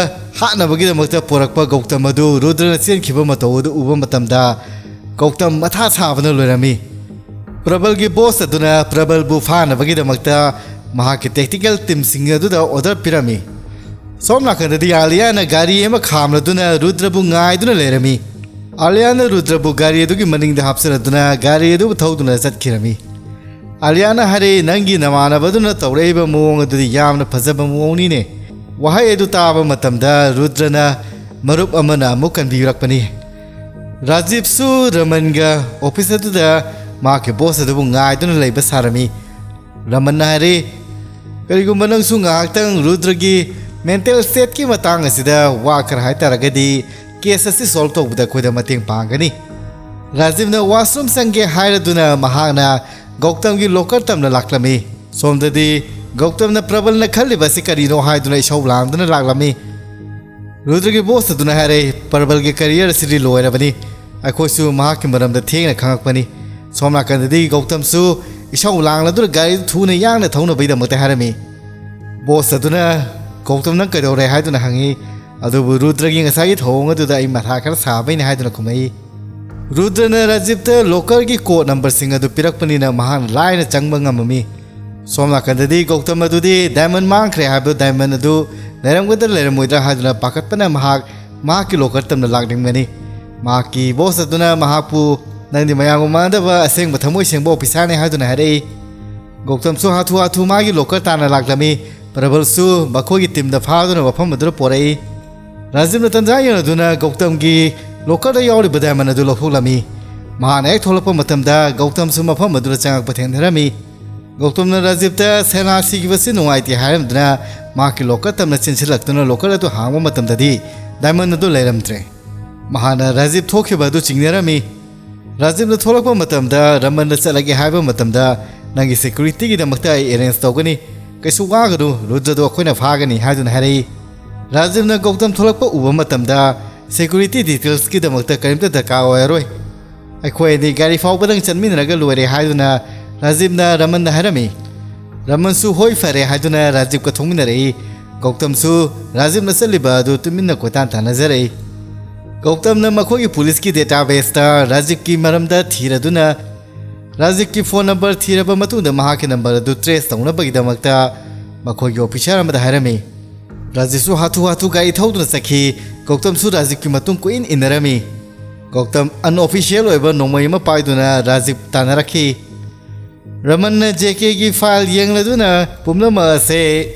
ꯍꯥꯠꯅꯕꯒꯤꯗꯃꯛꯇ ꯄꯨꯔꯛꯄ ꯒꯧꯇꯝ ꯑꯗꯨ ꯔꯨꯗ꯭ꯔꯅ ꯆꯦꯟꯈꯤꯕ ꯃꯇꯧ ꯑꯗꯨ ꯎꯕ ꯃꯇꯝꯗ ꯒꯧꯇꯝ ꯃꯊꯥ ꯁꯥꯕꯅ ꯂꯣꯏꯔꯝꯃꯤ꯫ ꯄ꯭ꯔꯕꯜꯒꯤ ꯕꯣꯁ ꯑꯗꯨꯅ ꯄ꯭ꯔꯕꯜꯕꯨ ꯐꯥꯅꯕꯒꯤꯗꯃꯛꯇ ꯃꯍꯥꯛꯀꯤ ꯇꯦꯛꯇꯤꯀꯦꯜ ꯇꯤꯝꯁꯤꯡ ꯑꯗꯨꯗ ꯑꯣꯔꯗꯔ ꯄꯤꯔꯝꯃꯤ꯫ ꯁꯣꯝ ꯅꯥꯀꯟꯗꯗꯤ ꯑꯥꯂꯤꯌꯥꯅ ꯒꯥꯔꯤ ꯑꯃ ꯈꯥꯝꯂꯗꯨꯅ ꯔꯨꯗ꯭ꯔꯕꯨ ꯉꯥꯏꯗꯨꯅ ꯂꯩꯔꯝꯃꯤ꯫ ꯑꯥꯂꯤꯌꯥꯅ ꯔꯨꯗ꯭ꯔꯕꯨ ꯒꯥꯔꯤ ꯑꯗꯨꯒꯤ ꯃꯅꯤꯡꯗ ꯍꯥꯞꯆꯤꯜꯂꯗꯨꯅ ꯒꯥꯔꯤ ꯑꯗꯨꯕꯨ ꯊꯧꯗꯨꯅ ꯆꯠꯈꯤꯔꯝꯃꯤ꯫ ꯑꯥꯂꯤꯌꯥꯅ ꯍꯥꯏꯔꯛꯏ, "ꯅꯪꯒꯤ ꯅꯃꯥꯟꯅꯕꯗꯨꯅ ꯇꯧꯔꯛꯏꯕ ꯃꯑꯣꯡ ꯑꯗꯨꯗꯤ ꯌꯥꯝꯅ ꯐꯖꯕ ꯃꯑꯣꯡꯅꯤꯅꯦ"꯫ ꯋꯥꯍꯩ ꯑꯗꯨ ꯇꯥꯕ ꯃꯇꯝꯗ ꯔꯨꯗ꯭ꯔꯅ ꯃꯔꯨꯞ ꯑꯃꯅ ꯑꯃꯨꯛ ꯀꯟꯕꯤꯔꯛꯄꯅꯤ꯫ ꯔꯥꯖꯤꯕꯁꯨ ꯔꯃꯟꯒ ꯑꯣꯐꯤꯁ ꯑꯗꯨꯗ ꯃꯍꯥꯛꯀꯤ ꯕꯣꯁ ꯑꯗꯨꯕꯨ ꯉꯥꯏꯗꯨꯅ ꯂꯩꯕ ꯁꯥꯔꯝꯃꯤ꯫ ꯔꯃꯟꯅ ꯍꯥꯏꯔꯤ, "ꯀꯔꯤꯒꯨꯝꯕ ꯅꯪꯁꯨ ꯉꯥꯏꯍꯥꯛꯇꯪ ꯔꯨꯗ꯭ꯔꯒꯤ ꯃꯦꯟꯇꯦꯜ ꯁ꯭ꯇꯦꯠꯀꯤ ꯃꯇꯥꯡ ꯑꯁꯤꯗ ꯋꯥ ꯈꯔ ꯍꯥꯏ ꯇꯥꯔꯒꯗꯤ, ꯀꯦꯁ ꯑꯁꯤ ꯁꯣꯜꯕ ꯇꯧꯕꯗ ꯑꯩꯈꯣꯏꯗ ꯃꯇꯦꯡ ꯄꯥꯡꯒꯅꯤ"꯫ ꯔꯥꯖꯤꯕꯅ ꯋꯥꯁꯔꯨꯝ ꯆꯪꯒꯦ ꯍꯥꯏꯔꯗꯨꯅ ꯃꯍꯥꯛꯅ ꯒꯧꯇꯝꯒꯤ ꯂꯣꯀꯔ ꯇꯝꯅ ꯂꯥꯛꯂꯝꯃꯤ꯫ ꯁꯣꯝꯗꯗꯤ ꯒꯧꯇꯝꯅ ꯄ꯭ꯔꯕꯜꯅ ꯈꯜꯂꯤꯕ ꯑꯁꯤ ꯀꯔꯤꯅꯣ ꯍꯥꯏꯗꯨꯅ ꯏꯁꯧ ꯂꯥꯡꯗꯨꯅ ꯂꯥꯛꯂꯝꯃꯤ꯫ ꯔꯨꯗ꯭ꯔꯒꯤ ꯕꯣꯁ ꯑꯗꯨꯅ ꯍꯥꯏꯔꯦ, "ꯄ꯭ꯔꯕꯜꯒꯤ ꯀꯦꯔꯤꯌꯔ ꯑꯁꯤꯗꯤ ꯂꯣꯏꯔꯕꯅꯤ꯫ ꯑꯩꯈꯣꯏꯁꯨ ꯃꯍꯥꯛꯀꯤ ꯃꯔꯝꯗ ꯊꯦꯡꯅ ꯈꯪꯉꯛꯄꯅꯤ"꯫ ꯁꯣꯝ ꯅꯥꯀꯟꯗꯗꯤ ꯒꯧꯇꯝꯁꯨ ꯏꯁꯧ ꯂꯥꯡꯂꯗꯨꯅ ꯒꯥꯔꯤꯗꯨ ꯊꯨꯅ ꯌꯥꯡꯅ ꯊꯧꯅꯕꯒꯤꯗꯃꯛꯇ ꯍꯥꯏꯔꯝꯃꯤ꯫ ꯕꯣꯁ ꯑꯗꯨꯅ, "ꯒꯧꯇꯝ, ꯅꯪ ꯀꯩꯗꯧꯔꯦ?" ꯍꯥꯏꯗꯨꯅ ꯍꯪꯉꯤ꯫ ꯑꯗꯨꯕꯨ ꯔꯨꯗ꯭ꯔꯒꯤ ꯉꯁꯥꯏꯒꯤ ꯊꯧꯑꯣꯡ ꯑꯗꯨꯗ ꯑꯩ ꯃꯊꯥ ꯈꯔ ꯁꯥꯕꯩꯅꯤ ꯍꯥꯏꯗꯨꯅ ꯈꯨꯝꯃꯛꯏ꯫ ꯔꯨꯗ꯭ꯔꯅ ꯔꯥꯖꯤꯕꯇ ꯂꯣꯀꯔꯒꯤ ꯀꯣꯗ ꯅꯝꯕꯔꯁꯤꯡ ꯑꯗꯨ ꯄꯤꯔꯛꯄꯅꯤꯅ ꯃꯍꯥꯛꯅ ꯂꯥꯏꯅ ꯆꯪꯕ ꯉꯝꯃꯝꯃꯤ꯫ ꯁꯣꯝ ꯅꯥꯀꯟꯗꯗꯤ ꯒꯧꯇꯝ ꯑꯗꯨꯗꯤ ꯗꯥꯏꯃꯟ ꯃꯥꯡꯈ꯭ꯔꯦ ꯍꯥꯏꯕ ꯗꯥꯏꯃꯟ ꯑꯗꯨ ꯂꯩꯔꯝꯒꯗ꯭ꯔꯥ ꯂꯩꯔꯝꯃꯣꯏꯗ꯭ꯔꯥ ꯍꯥꯏꯗꯨꯅ ꯄꯥꯈꯠꯄꯅ ꯃꯍꯥꯛ ꯃꯍꯥꯛꯀꯤ ꯂꯣꯀꯔ ꯇꯝꯅ ꯂꯥꯛꯅꯤꯡꯕꯅꯤ꯫ ꯃꯍꯥꯛꯀꯤ ꯕꯣꯁ ꯑꯗꯨꯅ ꯃꯍꯥꯛꯄꯨ "ꯅꯪꯗꯤ ꯃꯌꯥꯝꯒ ꯃꯥꯟꯅꯗꯕ ꯑꯁꯦꯡꯕ ꯊꯃꯣꯏ ꯁꯦꯡꯕ ꯑꯣꯐꯤꯁꯥꯔꯅꯤ" ꯍꯥꯏꯗꯨꯅ ꯍꯥꯏꯔꯛꯏ꯫ ꯒꯧꯇꯝꯁꯨ ꯍꯥꯊꯨ ꯍꯥꯊꯨ ꯃꯥꯒꯤ ꯂꯣꯀꯔ ꯇꯥꯟꯅ ꯂꯥꯛꯂꯝꯃꯤ꯫ ꯄ꯭ꯔꯕꯜꯁꯨ ꯃꯈꯣꯏꯒꯤ ꯇꯤꯝꯗ ꯐꯥꯗꯨꯅ ꯃꯐꯝ ꯑꯗꯨꯗ ꯄꯣꯔꯛꯏ꯫ ꯔꯥꯖꯤꯕꯅ ꯇꯟꯖꯥ ꯌꯦꯡꯂꯗꯨꯅ ꯒꯧꯇꯝꯒꯤ ꯂꯣꯀꯔꯗ ꯌꯥꯎꯔꯤꯕ ꯗꯥꯏꯃꯟ ꯑꯗꯨ ꯂꯧꯊꯣꯛꯂꯝꯃꯤ꯫ ꯃꯍꯥꯛꯅ ꯍꯦꯛ ꯊꯣꯛꯂꯛꯄ ꯃꯇꯝꯗ ꯒꯧꯇꯝꯁꯨ ꯃꯐꯝ ꯑꯗꯨꯗ ꯆꯪꯉꯛꯄ ꯊꯦꯡꯅꯔꯝꯃꯤ꯫ ꯒꯧꯇꯝꯅ ꯔꯥꯖꯤꯕꯇ "ꯁꯦꯅꯥ ꯁꯤꯈꯤꯕꯁꯤ ꯅꯨꯡꯉꯥꯏꯇꯦ" ꯍꯥꯏꯔꯝꯗꯨꯅ ꯃꯍꯥꯛꯀꯤ ꯂꯣꯀꯔ ꯇꯝꯅ ꯆꯦꯟꯁꯤꯜꯂꯛꯇꯨꯅ ꯂꯣꯀꯔ ꯑꯗꯨ ꯍꯥꯡꯕ ꯃꯇꯝꯗꯗꯤ ꯗꯥꯏꯃꯟ ꯑꯗꯨ ꯂꯩꯔꯝꯗ꯭ꯔꯦ꯫ ꯃꯍꯥꯛꯅ ꯔꯥꯖꯤꯕ ꯊꯣꯛꯈꯤꯕ ꯑꯗꯨ ꯆꯤꯡꯅꯔꯝꯃꯤ꯫ ꯔꯥꯖꯤꯕꯅ ꯊꯣꯛꯂꯛꯄ ꯃꯇꯝꯗ ꯔꯃꯟꯗ ꯆꯠꯂꯒꯦ ꯍꯥꯏꯕ ꯃꯇꯝꯗ "ꯅꯪꯒꯤ ꯁꯦꯀ꯭ꯌꯨꯔꯤꯇꯤꯒꯤꯗꯃꯛꯇ ꯑꯩ ꯑꯦꯔꯦꯟꯖ ꯇꯧꯒꯅꯤ, ꯀꯩꯁꯨ ꯋꯥꯒꯅꯨ, ꯔꯨꯗ꯭ꯔꯗꯣ ꯑꯩꯈꯣꯏꯅ ꯐꯥꯒꯅꯤ" ꯍꯥꯏꯗꯨꯅ ꯍꯥꯏꯔꯛꯏ꯫ ꯔꯥꯖꯤꯕꯅ ꯒꯧꯇꯝ ꯊꯣꯛꯂꯛꯄ ꯎꯕ ꯃꯇꯝꯗ "ꯁꯦꯀ꯭ꯌꯨꯔꯤꯇꯤ ꯗꯤꯇꯦꯜꯁꯀꯤꯗꯃꯛꯇ ꯀꯔꯤꯝꯇ ꯗꯔꯀꯥꯔ ꯑꯣꯏꯔꯔꯣꯏ, ꯑꯩꯈꯣꯏ ꯑꯅꯤ ꯒꯥꯔꯤ ꯐꯥꯎꯕꯗꯪ ꯆꯠꯃꯤꯟꯅꯔꯒ ꯂꯣꯏꯔꯦ" ꯍꯥꯏꯗꯨꯅ ꯔꯥꯖꯤꯕꯅ ꯔꯃꯟꯗ ꯍꯥꯏꯔꯝꯃꯤ꯫ ꯔꯃꯟꯁꯨ "ꯍꯣꯏ, ꯐꯔꯦ" ꯍꯥꯏꯗꯨꯅ ꯔꯥꯖꯤꯕꯀ ꯊꯣꯛꯃꯤꯟꯅꯔꯛꯏ꯫ ꯒꯧꯇꯝꯁꯨ ꯔꯥꯖꯤꯕꯅ ꯆꯠꯂꯤꯕ ꯑꯗꯨ ꯇꯨꯃꯤꯟꯅ ꯀꯣꯏꯇꯥꯟ ꯇꯥꯟꯅꯖꯔꯛꯏ꯫ ꯒꯧꯇꯝꯅ ꯃꯈꯣꯏꯒꯤ ꯄꯨꯂꯤꯁꯀꯤ ꯗꯦꯇꯥꯕꯦꯁꯇ ꯔꯥꯖꯤꯕꯀꯤ ꯃꯔꯝꯗ ꯊꯤꯔꯗꯨꯅ ꯔꯥꯖꯤꯕꯀꯤ ꯐꯣꯟ ꯅꯝꯕꯔ ꯊꯤꯔꯕ ꯃꯇꯨꯡꯗ ꯃꯍꯥꯛꯀꯤ ꯅꯝꯕꯔ ꯑꯗꯨ ꯇ꯭ꯔꯦꯁ ꯇꯧꯅꯕꯒꯤꯗꯃꯛꯇ ꯃꯈꯣꯏꯒꯤ ꯑꯣꯐꯤꯁꯥꯔ ꯑꯃꯗ ꯍꯥꯏꯔꯝꯃꯤ꯫ ꯔꯥꯖꯤꯕꯁꯨ ꯍꯥꯊꯨ ꯍꯥꯊꯨ ꯒꯥꯔꯤ ꯊꯧꯗꯨꯅ ꯆꯠꯈꯤ꯫ ꯒꯧꯇꯝꯁꯨ ꯔꯥꯖꯤꯕꯀꯤ ꯃꯇꯨꯡ ꯀꯣꯏꯏꯟ ꯏꯟꯅꯔꯝꯃꯤ꯫ ꯒꯧꯇꯝ ꯑꯟꯑꯣꯐꯤꯁꯤꯌꯦꯜ ꯑꯣꯏꯕ ꯅꯣꯡꯃꯩ ꯑꯃ ꯄꯥꯏꯗꯨꯅ ꯔꯥꯖꯤꯕ ꯇꯥꯟꯅꯔꯛꯈꯤ꯫ ꯔꯃꯟꯅ ꯖꯦ ꯀꯦꯒꯤ ꯐꯥꯏꯜ ꯌꯦꯡꯂꯗꯨꯅ ꯄꯨꯝꯅꯃꯛ ꯑꯁꯦ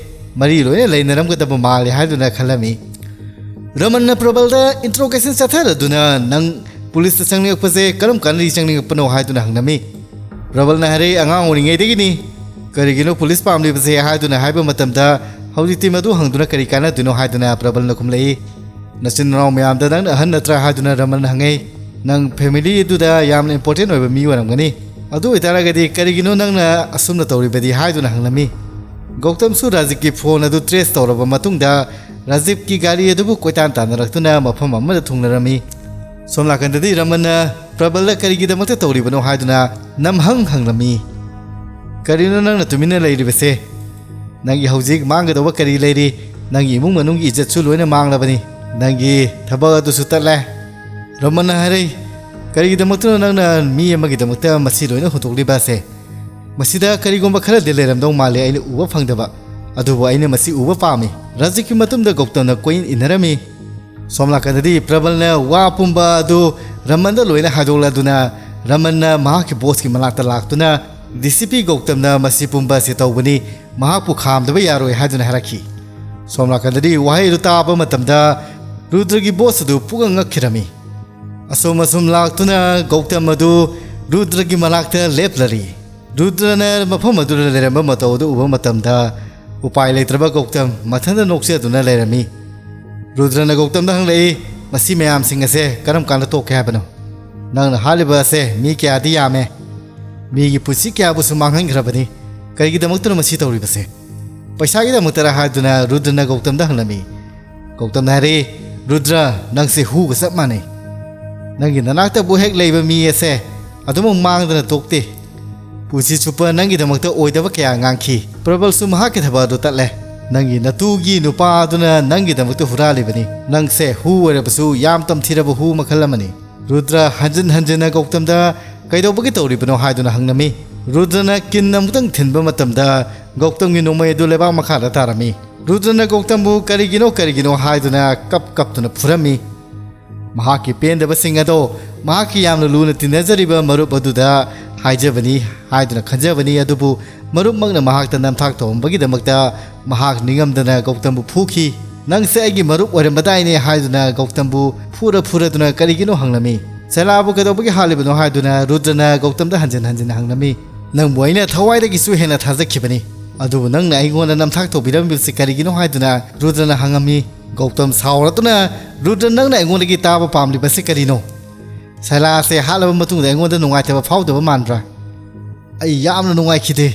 ꯃꯔꯤ ꯂꯣꯏꯅ ꯂꯩꯅꯔꯝꯒꯗꯕ ꯃꯥꯜꯂꯦ ꯍꯥꯏꯗꯨꯅ ꯈꯜꯂꯝꯃꯤ꯫ ꯔꯃꯟꯅ ꯄ꯭ꯔꯕꯜꯗ ꯏꯟꯇ꯭ꯔꯣꯒꯦꯁꯟ ꯆꯠꯊꯔꯗꯨꯅ "ꯅꯪ ꯄꯨꯂꯤꯁꯇ ꯆꯪꯅꯤꯡꯉꯛꯄꯁꯦ ꯀꯔꯝ ꯀꯥꯟꯗꯒꯤ ꯆꯪꯅꯤꯡꯉꯛꯄꯅꯣ?" ꯍꯥꯏꯗꯨꯅ ꯍꯪꯂꯝꯃꯤ꯫ ꯄ꯭ꯔꯕꯜꯅ ꯍꯥꯏꯔꯛꯏ, "ꯑꯉꯥꯡ ꯑꯣꯏꯔꯤꯉꯩꯗꯒꯤꯅꯤ꯫ ꯀꯔꯤꯒꯤꯅꯣ ꯄꯨꯂꯤꯁ ꯄꯥꯝꯂꯤꯕꯁꯦ?" ꯍꯥꯏꯗꯨꯅ ꯍꯥꯏꯕ ꯃꯇꯝꯗ, "ꯍꯧꯖꯤꯛꯇꯤ ꯃꯗꯨ ꯍꯪꯗꯨꯅ ꯀꯔꯤ ꯀꯥꯟꯅꯗꯣꯏꯅꯣ?" ꯍꯥꯏꯗꯨꯅ ꯄ꯭ꯔꯕꯜꯅ ꯈꯨꯝꯂꯛꯏ꯫ "ꯅꯆꯤꯟ ꯅꯅꯥꯎ ꯃꯌꯥꯝꯗ ꯅꯪꯅ ꯑꯍꯟ ꯅꯠꯇ꯭ꯔꯥ?" ꯍꯥꯏꯗꯨꯅ ꯔꯃꯟꯅ ꯍꯪꯉꯛꯏ꯫ "ꯅꯪ ꯐꯦꯃꯤꯂꯤ ꯑꯗꯨꯗ ꯌꯥꯝꯅ ꯏꯝꯄꯣꯔꯇꯦꯟ ꯑꯣꯏꯕ ꯃꯤ ꯑꯣꯏꯔꯝꯒꯅꯤ꯫ ꯑꯗꯨ ꯑꯣꯏꯇꯥꯔꯒꯗꯤ ꯀꯔꯤꯒꯤꯅꯣ ꯅꯪꯅ ꯑꯁꯨꯝꯅ ꯇꯧꯔꯤꯕꯗꯤ?" ꯍꯥꯏꯗꯨꯅ ꯍꯪꯂꯝꯃꯤ꯫ ꯒꯧꯇꯝꯁꯨ ꯔꯥꯖꯤꯕꯀꯤ ꯐꯣꯟ ꯑꯗꯨ ꯇ꯭ꯔꯦꯁ ꯇꯧꯔꯕ ꯃꯇꯨꯡꯗ ꯔꯥꯖꯤꯕꯀꯤ ꯒꯥꯔꯤ ꯑꯗꯨꯕꯨ ꯀꯣꯏꯇꯥꯟ ꯇꯥꯟꯅꯔꯛꯇꯨꯅ ꯃꯐꯝ ꯑꯃꯗ ꯊꯨꯡꯂꯔꯝꯃꯤ꯫ ꯁꯣꯝ ꯅꯥꯀꯟꯗꯗꯤ ꯔꯃꯟꯅ ꯄ꯭ꯔꯕꯜꯗ "ꯀꯔꯤꯒꯤꯗꯃꯛꯇ ꯇꯧꯔꯤꯕꯅꯣ?" ꯍꯥꯏꯗꯨꯅ ꯅꯝꯍꯪ ꯍꯪꯂꯝꯃꯤ꯫ "ꯀꯔꯤꯅꯣ ꯅꯪꯅ ꯇꯨꯃꯤꯟꯅ ꯂꯩꯔꯤꯕꯁꯦ? ꯅꯪꯒꯤ ꯍꯧꯖꯤꯛ ꯃꯥꯡꯒꯗꯧꯕ ꯀꯔꯤ ꯂꯩꯔꯤ? ꯅꯪꯒꯤ ꯏꯃꯨꯡ ꯃꯅꯨꯡꯒꯤ ꯏꯖꯠꯁꯨ ꯂꯣꯏꯅ ꯃꯥꯡꯂꯕꯅꯤ꯫ ꯅꯪꯒꯤ ꯊꯕꯛ ꯑꯗꯨꯁꯨ ꯇꯠꯂꯦ꯫ ꯔꯃꯟꯅ ꯍꯥꯏꯔꯛꯏ, "ꯀꯔꯤꯒꯤꯗꯃꯛꯇꯅꯣ ꯅꯪꯅ ꯃꯤ ꯑꯃꯒꯤꯗꯃꯛꯇ ꯃꯁꯤ ꯂꯣꯏꯅ ꯍꯨꯟꯗꯣꯛꯂꯤꯕ ꯑꯁꯦ? ꯃꯁꯤꯗ ꯀꯔꯤꯒꯨꯝꯕ ꯈꯔꯗꯤ ꯂꯩꯔꯝꯗꯧ ꯃꯥꯜꯂꯦ, ꯑꯩꯅ ꯎꯕ ꯐꯪꯗꯕ꯫ ꯑꯗꯨꯕꯨ ꯑꯩꯅ ꯃꯁꯤ ꯎꯕ ꯄꯥꯝꯃꯤ꯫" ꯔꯥꯖꯤꯕꯀꯤ ꯃꯇꯨꯡꯗ ꯒꯧꯇꯝꯅ ꯀꯣꯏꯏꯟ ꯏꯟꯅꯔꯝꯃꯤ꯫ ꯁꯣꯝ ꯅꯥꯀꯟꯗꯗꯤ ꯄ꯭ꯔꯕꯜꯅ ꯋꯥ ꯄꯨꯝꯕ ꯑꯗꯨ ꯔꯃꯟꯗ ꯂꯣꯏꯅ ꯍꯥꯏꯗꯣꯛꯂꯗꯨꯅ, ꯔꯃꯟꯅ ꯃꯍꯥꯛꯀꯤ ꯕꯣꯁꯀꯤ ꯃꯅꯥꯛꯇ ꯂꯥꯛꯇꯨꯅ, "ꯗꯤ ꯁꯤ ꯄꯤ ꯒꯧꯇꯝꯅ ꯃꯁꯤ ꯄꯨꯝꯕ ꯑꯁꯤ ꯇꯧꯕꯅꯤ, ꯃꯍꯥꯛꯄꯨ ꯈꯥꯝꯗꯕ ꯌꯥꯔꯣꯏ" ꯍꯥꯏꯗꯨꯅ ꯍꯥꯏꯔꯛꯈꯤ꯫ ꯁꯣꯝ ꯅꯥꯀꯟꯗꯗꯤ ꯋꯥꯍꯩ ꯑꯗꯨ ꯇꯥꯕ ꯃꯇꯝꯗ ꯔꯨꯗ꯭ꯔꯒꯤ ꯕꯣꯁ ꯑꯗꯨ ꯄꯨꯡꯉꯛ ꯉꯛꯈꯤꯔꯝꯃꯤ꯫ ꯑꯁꯨꯝ ꯑꯁꯨꯝ ꯂꯥꯛꯇꯨꯅ ꯒꯧꯇꯝ ꯑꯗꯨ ꯔꯨꯗ꯭ꯔꯒꯤ ꯃꯅꯥꯛꯇ ꯂꯦꯞꯂꯔꯤ꯫ ꯔꯨꯗ꯭ꯔꯅ ꯃꯐꯝ ꯑꯗꯨꯗ ꯂꯩꯔꯝꯕ ꯃꯇꯧ ꯑꯗꯨ ꯎꯕ ꯃꯇꯝꯗ ꯎꯄꯥꯏ ꯂꯩꯇ꯭ꯔꯕ ꯒꯧꯇꯝ ꯃꯊꯟꯇ ꯅꯣꯛꯆꯗꯨꯅ ꯂꯩꯔꯝꯃꯤ꯫ ꯔꯨꯗ꯭ꯔꯅ ꯒꯧꯇꯝꯗ ꯍꯪꯂꯛꯏ, "ꯃꯁꯤ ꯃꯌꯥꯝꯁꯤꯡ ꯑꯁꯦ ꯀꯔꯝ ꯀꯥꯟꯗ ꯇꯣꯛꯀꯦ ꯍꯥꯏꯕꯅꯣ? ꯅꯪꯅ ꯍꯥꯠꯂꯤꯕ ꯑꯁꯦ ꯃꯤ ꯀꯌꯥꯗꯤ ꯌꯥꯝꯃꯦ꯫ ꯃꯤꯒꯤ ꯄꯨꯟꯁꯤ ꯀꯌꯥꯕꯨꯁꯨ ꯃꯥꯡꯍꯟꯈ꯭ꯔꯕꯅꯤ꯫ ꯀꯔꯤꯒꯤꯗꯃꯛꯇꯅꯣ ꯃꯁꯤ ꯇꯧꯔꯤꯕꯁꯦ? ꯄꯩꯁꯥꯒꯤꯗꯃꯛꯇꯔ?" ꯍꯥꯏꯗꯨꯅ ꯔꯨꯗ꯭ꯔꯅ ꯒꯧꯇꯝꯗ ꯍꯪꯂꯝꯃꯤ꯫ ꯒꯧꯇꯝꯅ ꯍꯥꯏꯔꯛꯏ, "ꯔꯨꯗ꯭ꯔ, ꯅꯪꯁꯦ ꯍꯨꯒ ꯆꯞ ꯃꯥꯟꯅꯩ꯫ ꯅꯪꯒꯤ ꯅꯅꯥꯛꯇꯕꯨ ꯍꯦꯛ ꯂꯩꯕ ꯃꯤ ꯑꯁꯦ ꯑꯗꯨꯃꯛ ꯃꯥꯡꯗꯅ ꯇꯣꯛꯇꯦ꯫ ꯄꯨꯟꯁꯤ ꯆꯨꯞꯄ ꯅꯪꯒꯤꯗꯃꯛꯇ ꯑꯣꯏꯗꯕ ꯀꯌꯥ ꯉꯥꯡꯈꯤ꯫ ꯄ꯭ꯔꯕꯜꯁꯨ ꯃꯍꯥꯛꯀꯤ ꯊꯕꯛ ꯑꯗꯨ ꯇꯠꯂꯦ꯫ ꯅꯪꯒꯤ ꯅꯇꯨꯒꯤ ꯅꯨꯄꯥ ꯑꯗꯨꯅ ꯅꯪꯒꯤꯗꯃꯛꯇ ꯍꯨꯔꯥꯜꯂꯤꯕꯅꯤ꯫ ꯅꯪꯁꯦ ꯍꯨ ꯑꯣꯏꯔꯕꯁꯨ ꯌꯥꯝ ꯇꯝꯊꯤꯔꯕ ꯍꯨ ꯃꯈꯜ ꯑꯃꯅꯤ꯫" ꯔꯨꯗ꯭ꯔ ꯍꯟꯖꯤꯟ ꯍꯟꯖꯤꯟꯅ ꯒꯧꯇꯝꯗ ꯀꯩꯗꯧꯕꯒꯤ ꯇꯧꯔꯤꯕꯅꯣ ꯍꯥꯏꯗꯨꯅ ꯍꯪꯂꯝꯃꯤ꯫ ꯔꯨꯗ꯭ꯔꯅ ꯀꯤꯟ ꯑꯃꯨꯛꯇꯪ ꯊꯤꯟꯕ ꯃꯇꯝꯗ ꯒꯧꯇꯝꯒꯤ ꯅꯣꯡꯃꯩ ꯑꯗꯨ ꯂꯩꯕꯥꯛ ꯃꯈꯥꯗ ꯇꯥꯔꯝꯃꯤ꯫ ꯔꯨꯗ꯭ꯔꯅ ꯒꯧꯇꯝꯕꯨ "ꯀꯔꯤꯒꯤꯅꯣ, ꯀꯔꯤꯒꯤꯅꯣ?" ꯍꯥꯏꯗꯨꯅ ꯀꯞ ꯀꯞꯇꯨꯅ ꯐꯨꯔꯝꯃꯤ꯫ ꯃꯍꯥꯛꯀꯤ ꯄꯦꯟꯗꯕꯁꯤꯡ ꯑꯗꯣ ꯃꯍꯥꯛꯀꯤ ꯌꯥꯝꯅ ꯂꯨꯅ ꯇꯤꯟꯅꯖꯔꯤꯕ ꯃꯔꯨꯞ ꯑꯗꯨꯗ ꯍꯥꯏꯖꯕꯅꯤ ꯍꯥꯏꯗꯨꯅ ꯈꯟꯖꯕꯅꯤ, ꯑꯗꯨꯕꯨ ꯃꯔꯨꯞꯃꯛꯅ ꯃꯍꯥꯛꯇ ꯅꯝꯊꯥꯛ ꯇꯧꯔꯝꯕꯒꯤꯗꯃꯛꯇ ꯃꯍꯥꯛ ꯅꯤꯡꯉꯝꯗꯅ ꯒꯧꯇꯝꯕꯨ ꯐꯨꯈꯤ꯫ "ꯅꯪꯁꯦ ꯑꯩꯒꯤ ꯃꯔꯨꯞ ꯑꯣꯏꯔꯝꯕꯗꯥꯏꯅꯦ" ꯍꯥꯏꯗꯨꯅ ꯒꯧꯇꯝꯕꯨ ꯐꯨꯔ ꯐꯨꯔꯗꯨꯅ ꯀꯔꯤꯒꯤꯅꯣ ꯍꯪꯂꯝꯃꯤ꯫ ꯁꯦꯂꯥꯕꯨ ꯀꯩꯗꯧꯕꯒꯤ ꯍꯥꯠꯂꯤꯕꯅꯣ ꯍꯥꯏꯗꯨꯅ ꯔꯨꯗ꯭ꯔꯅ ꯒꯧꯇꯝꯗ ꯍꯟꯖꯤꯟ ꯍꯟꯖꯤꯟ ꯍꯪꯂꯝꯃꯤ꯫ "ꯅꯪꯕꯨ ꯑꯩꯅ ꯊꯋꯥꯏꯗꯒꯤꯁꯨ ꯍꯦꯟꯅ ꯊꯥꯖꯈꯤꯕꯅꯤ, ꯑꯗꯨꯕꯨ ꯅꯪꯅ ꯑꯩꯉꯣꯟꯗ ꯅꯝꯊꯥꯛ ꯇꯧꯕꯤꯔꯝꯃꯤꯕꯁꯤ ꯀꯔꯤꯒꯤꯅꯣ?" ꯍꯥꯏꯗꯨꯅ ꯔꯨꯗ꯭ꯔꯅ ꯍꯪꯉꯝꯃꯤ꯫ ꯒꯧꯇꯝ ꯁꯥꯎꯔꯗꯨꯅ, "ꯔꯨꯗ꯭ꯔ, ꯅꯪꯅ ꯑꯩꯉꯣꯟꯗꯒꯤ ꯇꯥꯕ ꯄꯥꯝꯂꯤꯕꯁꯤ ꯀꯔꯤꯅꯣ? ꯁꯦꯂꯥꯁꯦ ꯍꯥꯠꯂꯕ ꯃꯇꯨꯡꯗ ꯑꯩꯉꯣꯟꯗ ꯅꯨꯡꯉꯥꯏꯇꯕ ꯐꯥꯎꯗꯕ ꯃꯥꯟꯕ꯭ꯔꯥ? ꯑꯩ ꯌꯥꯝꯅ ꯅꯨꯡꯉꯥꯏꯈꯤꯗꯦ꯫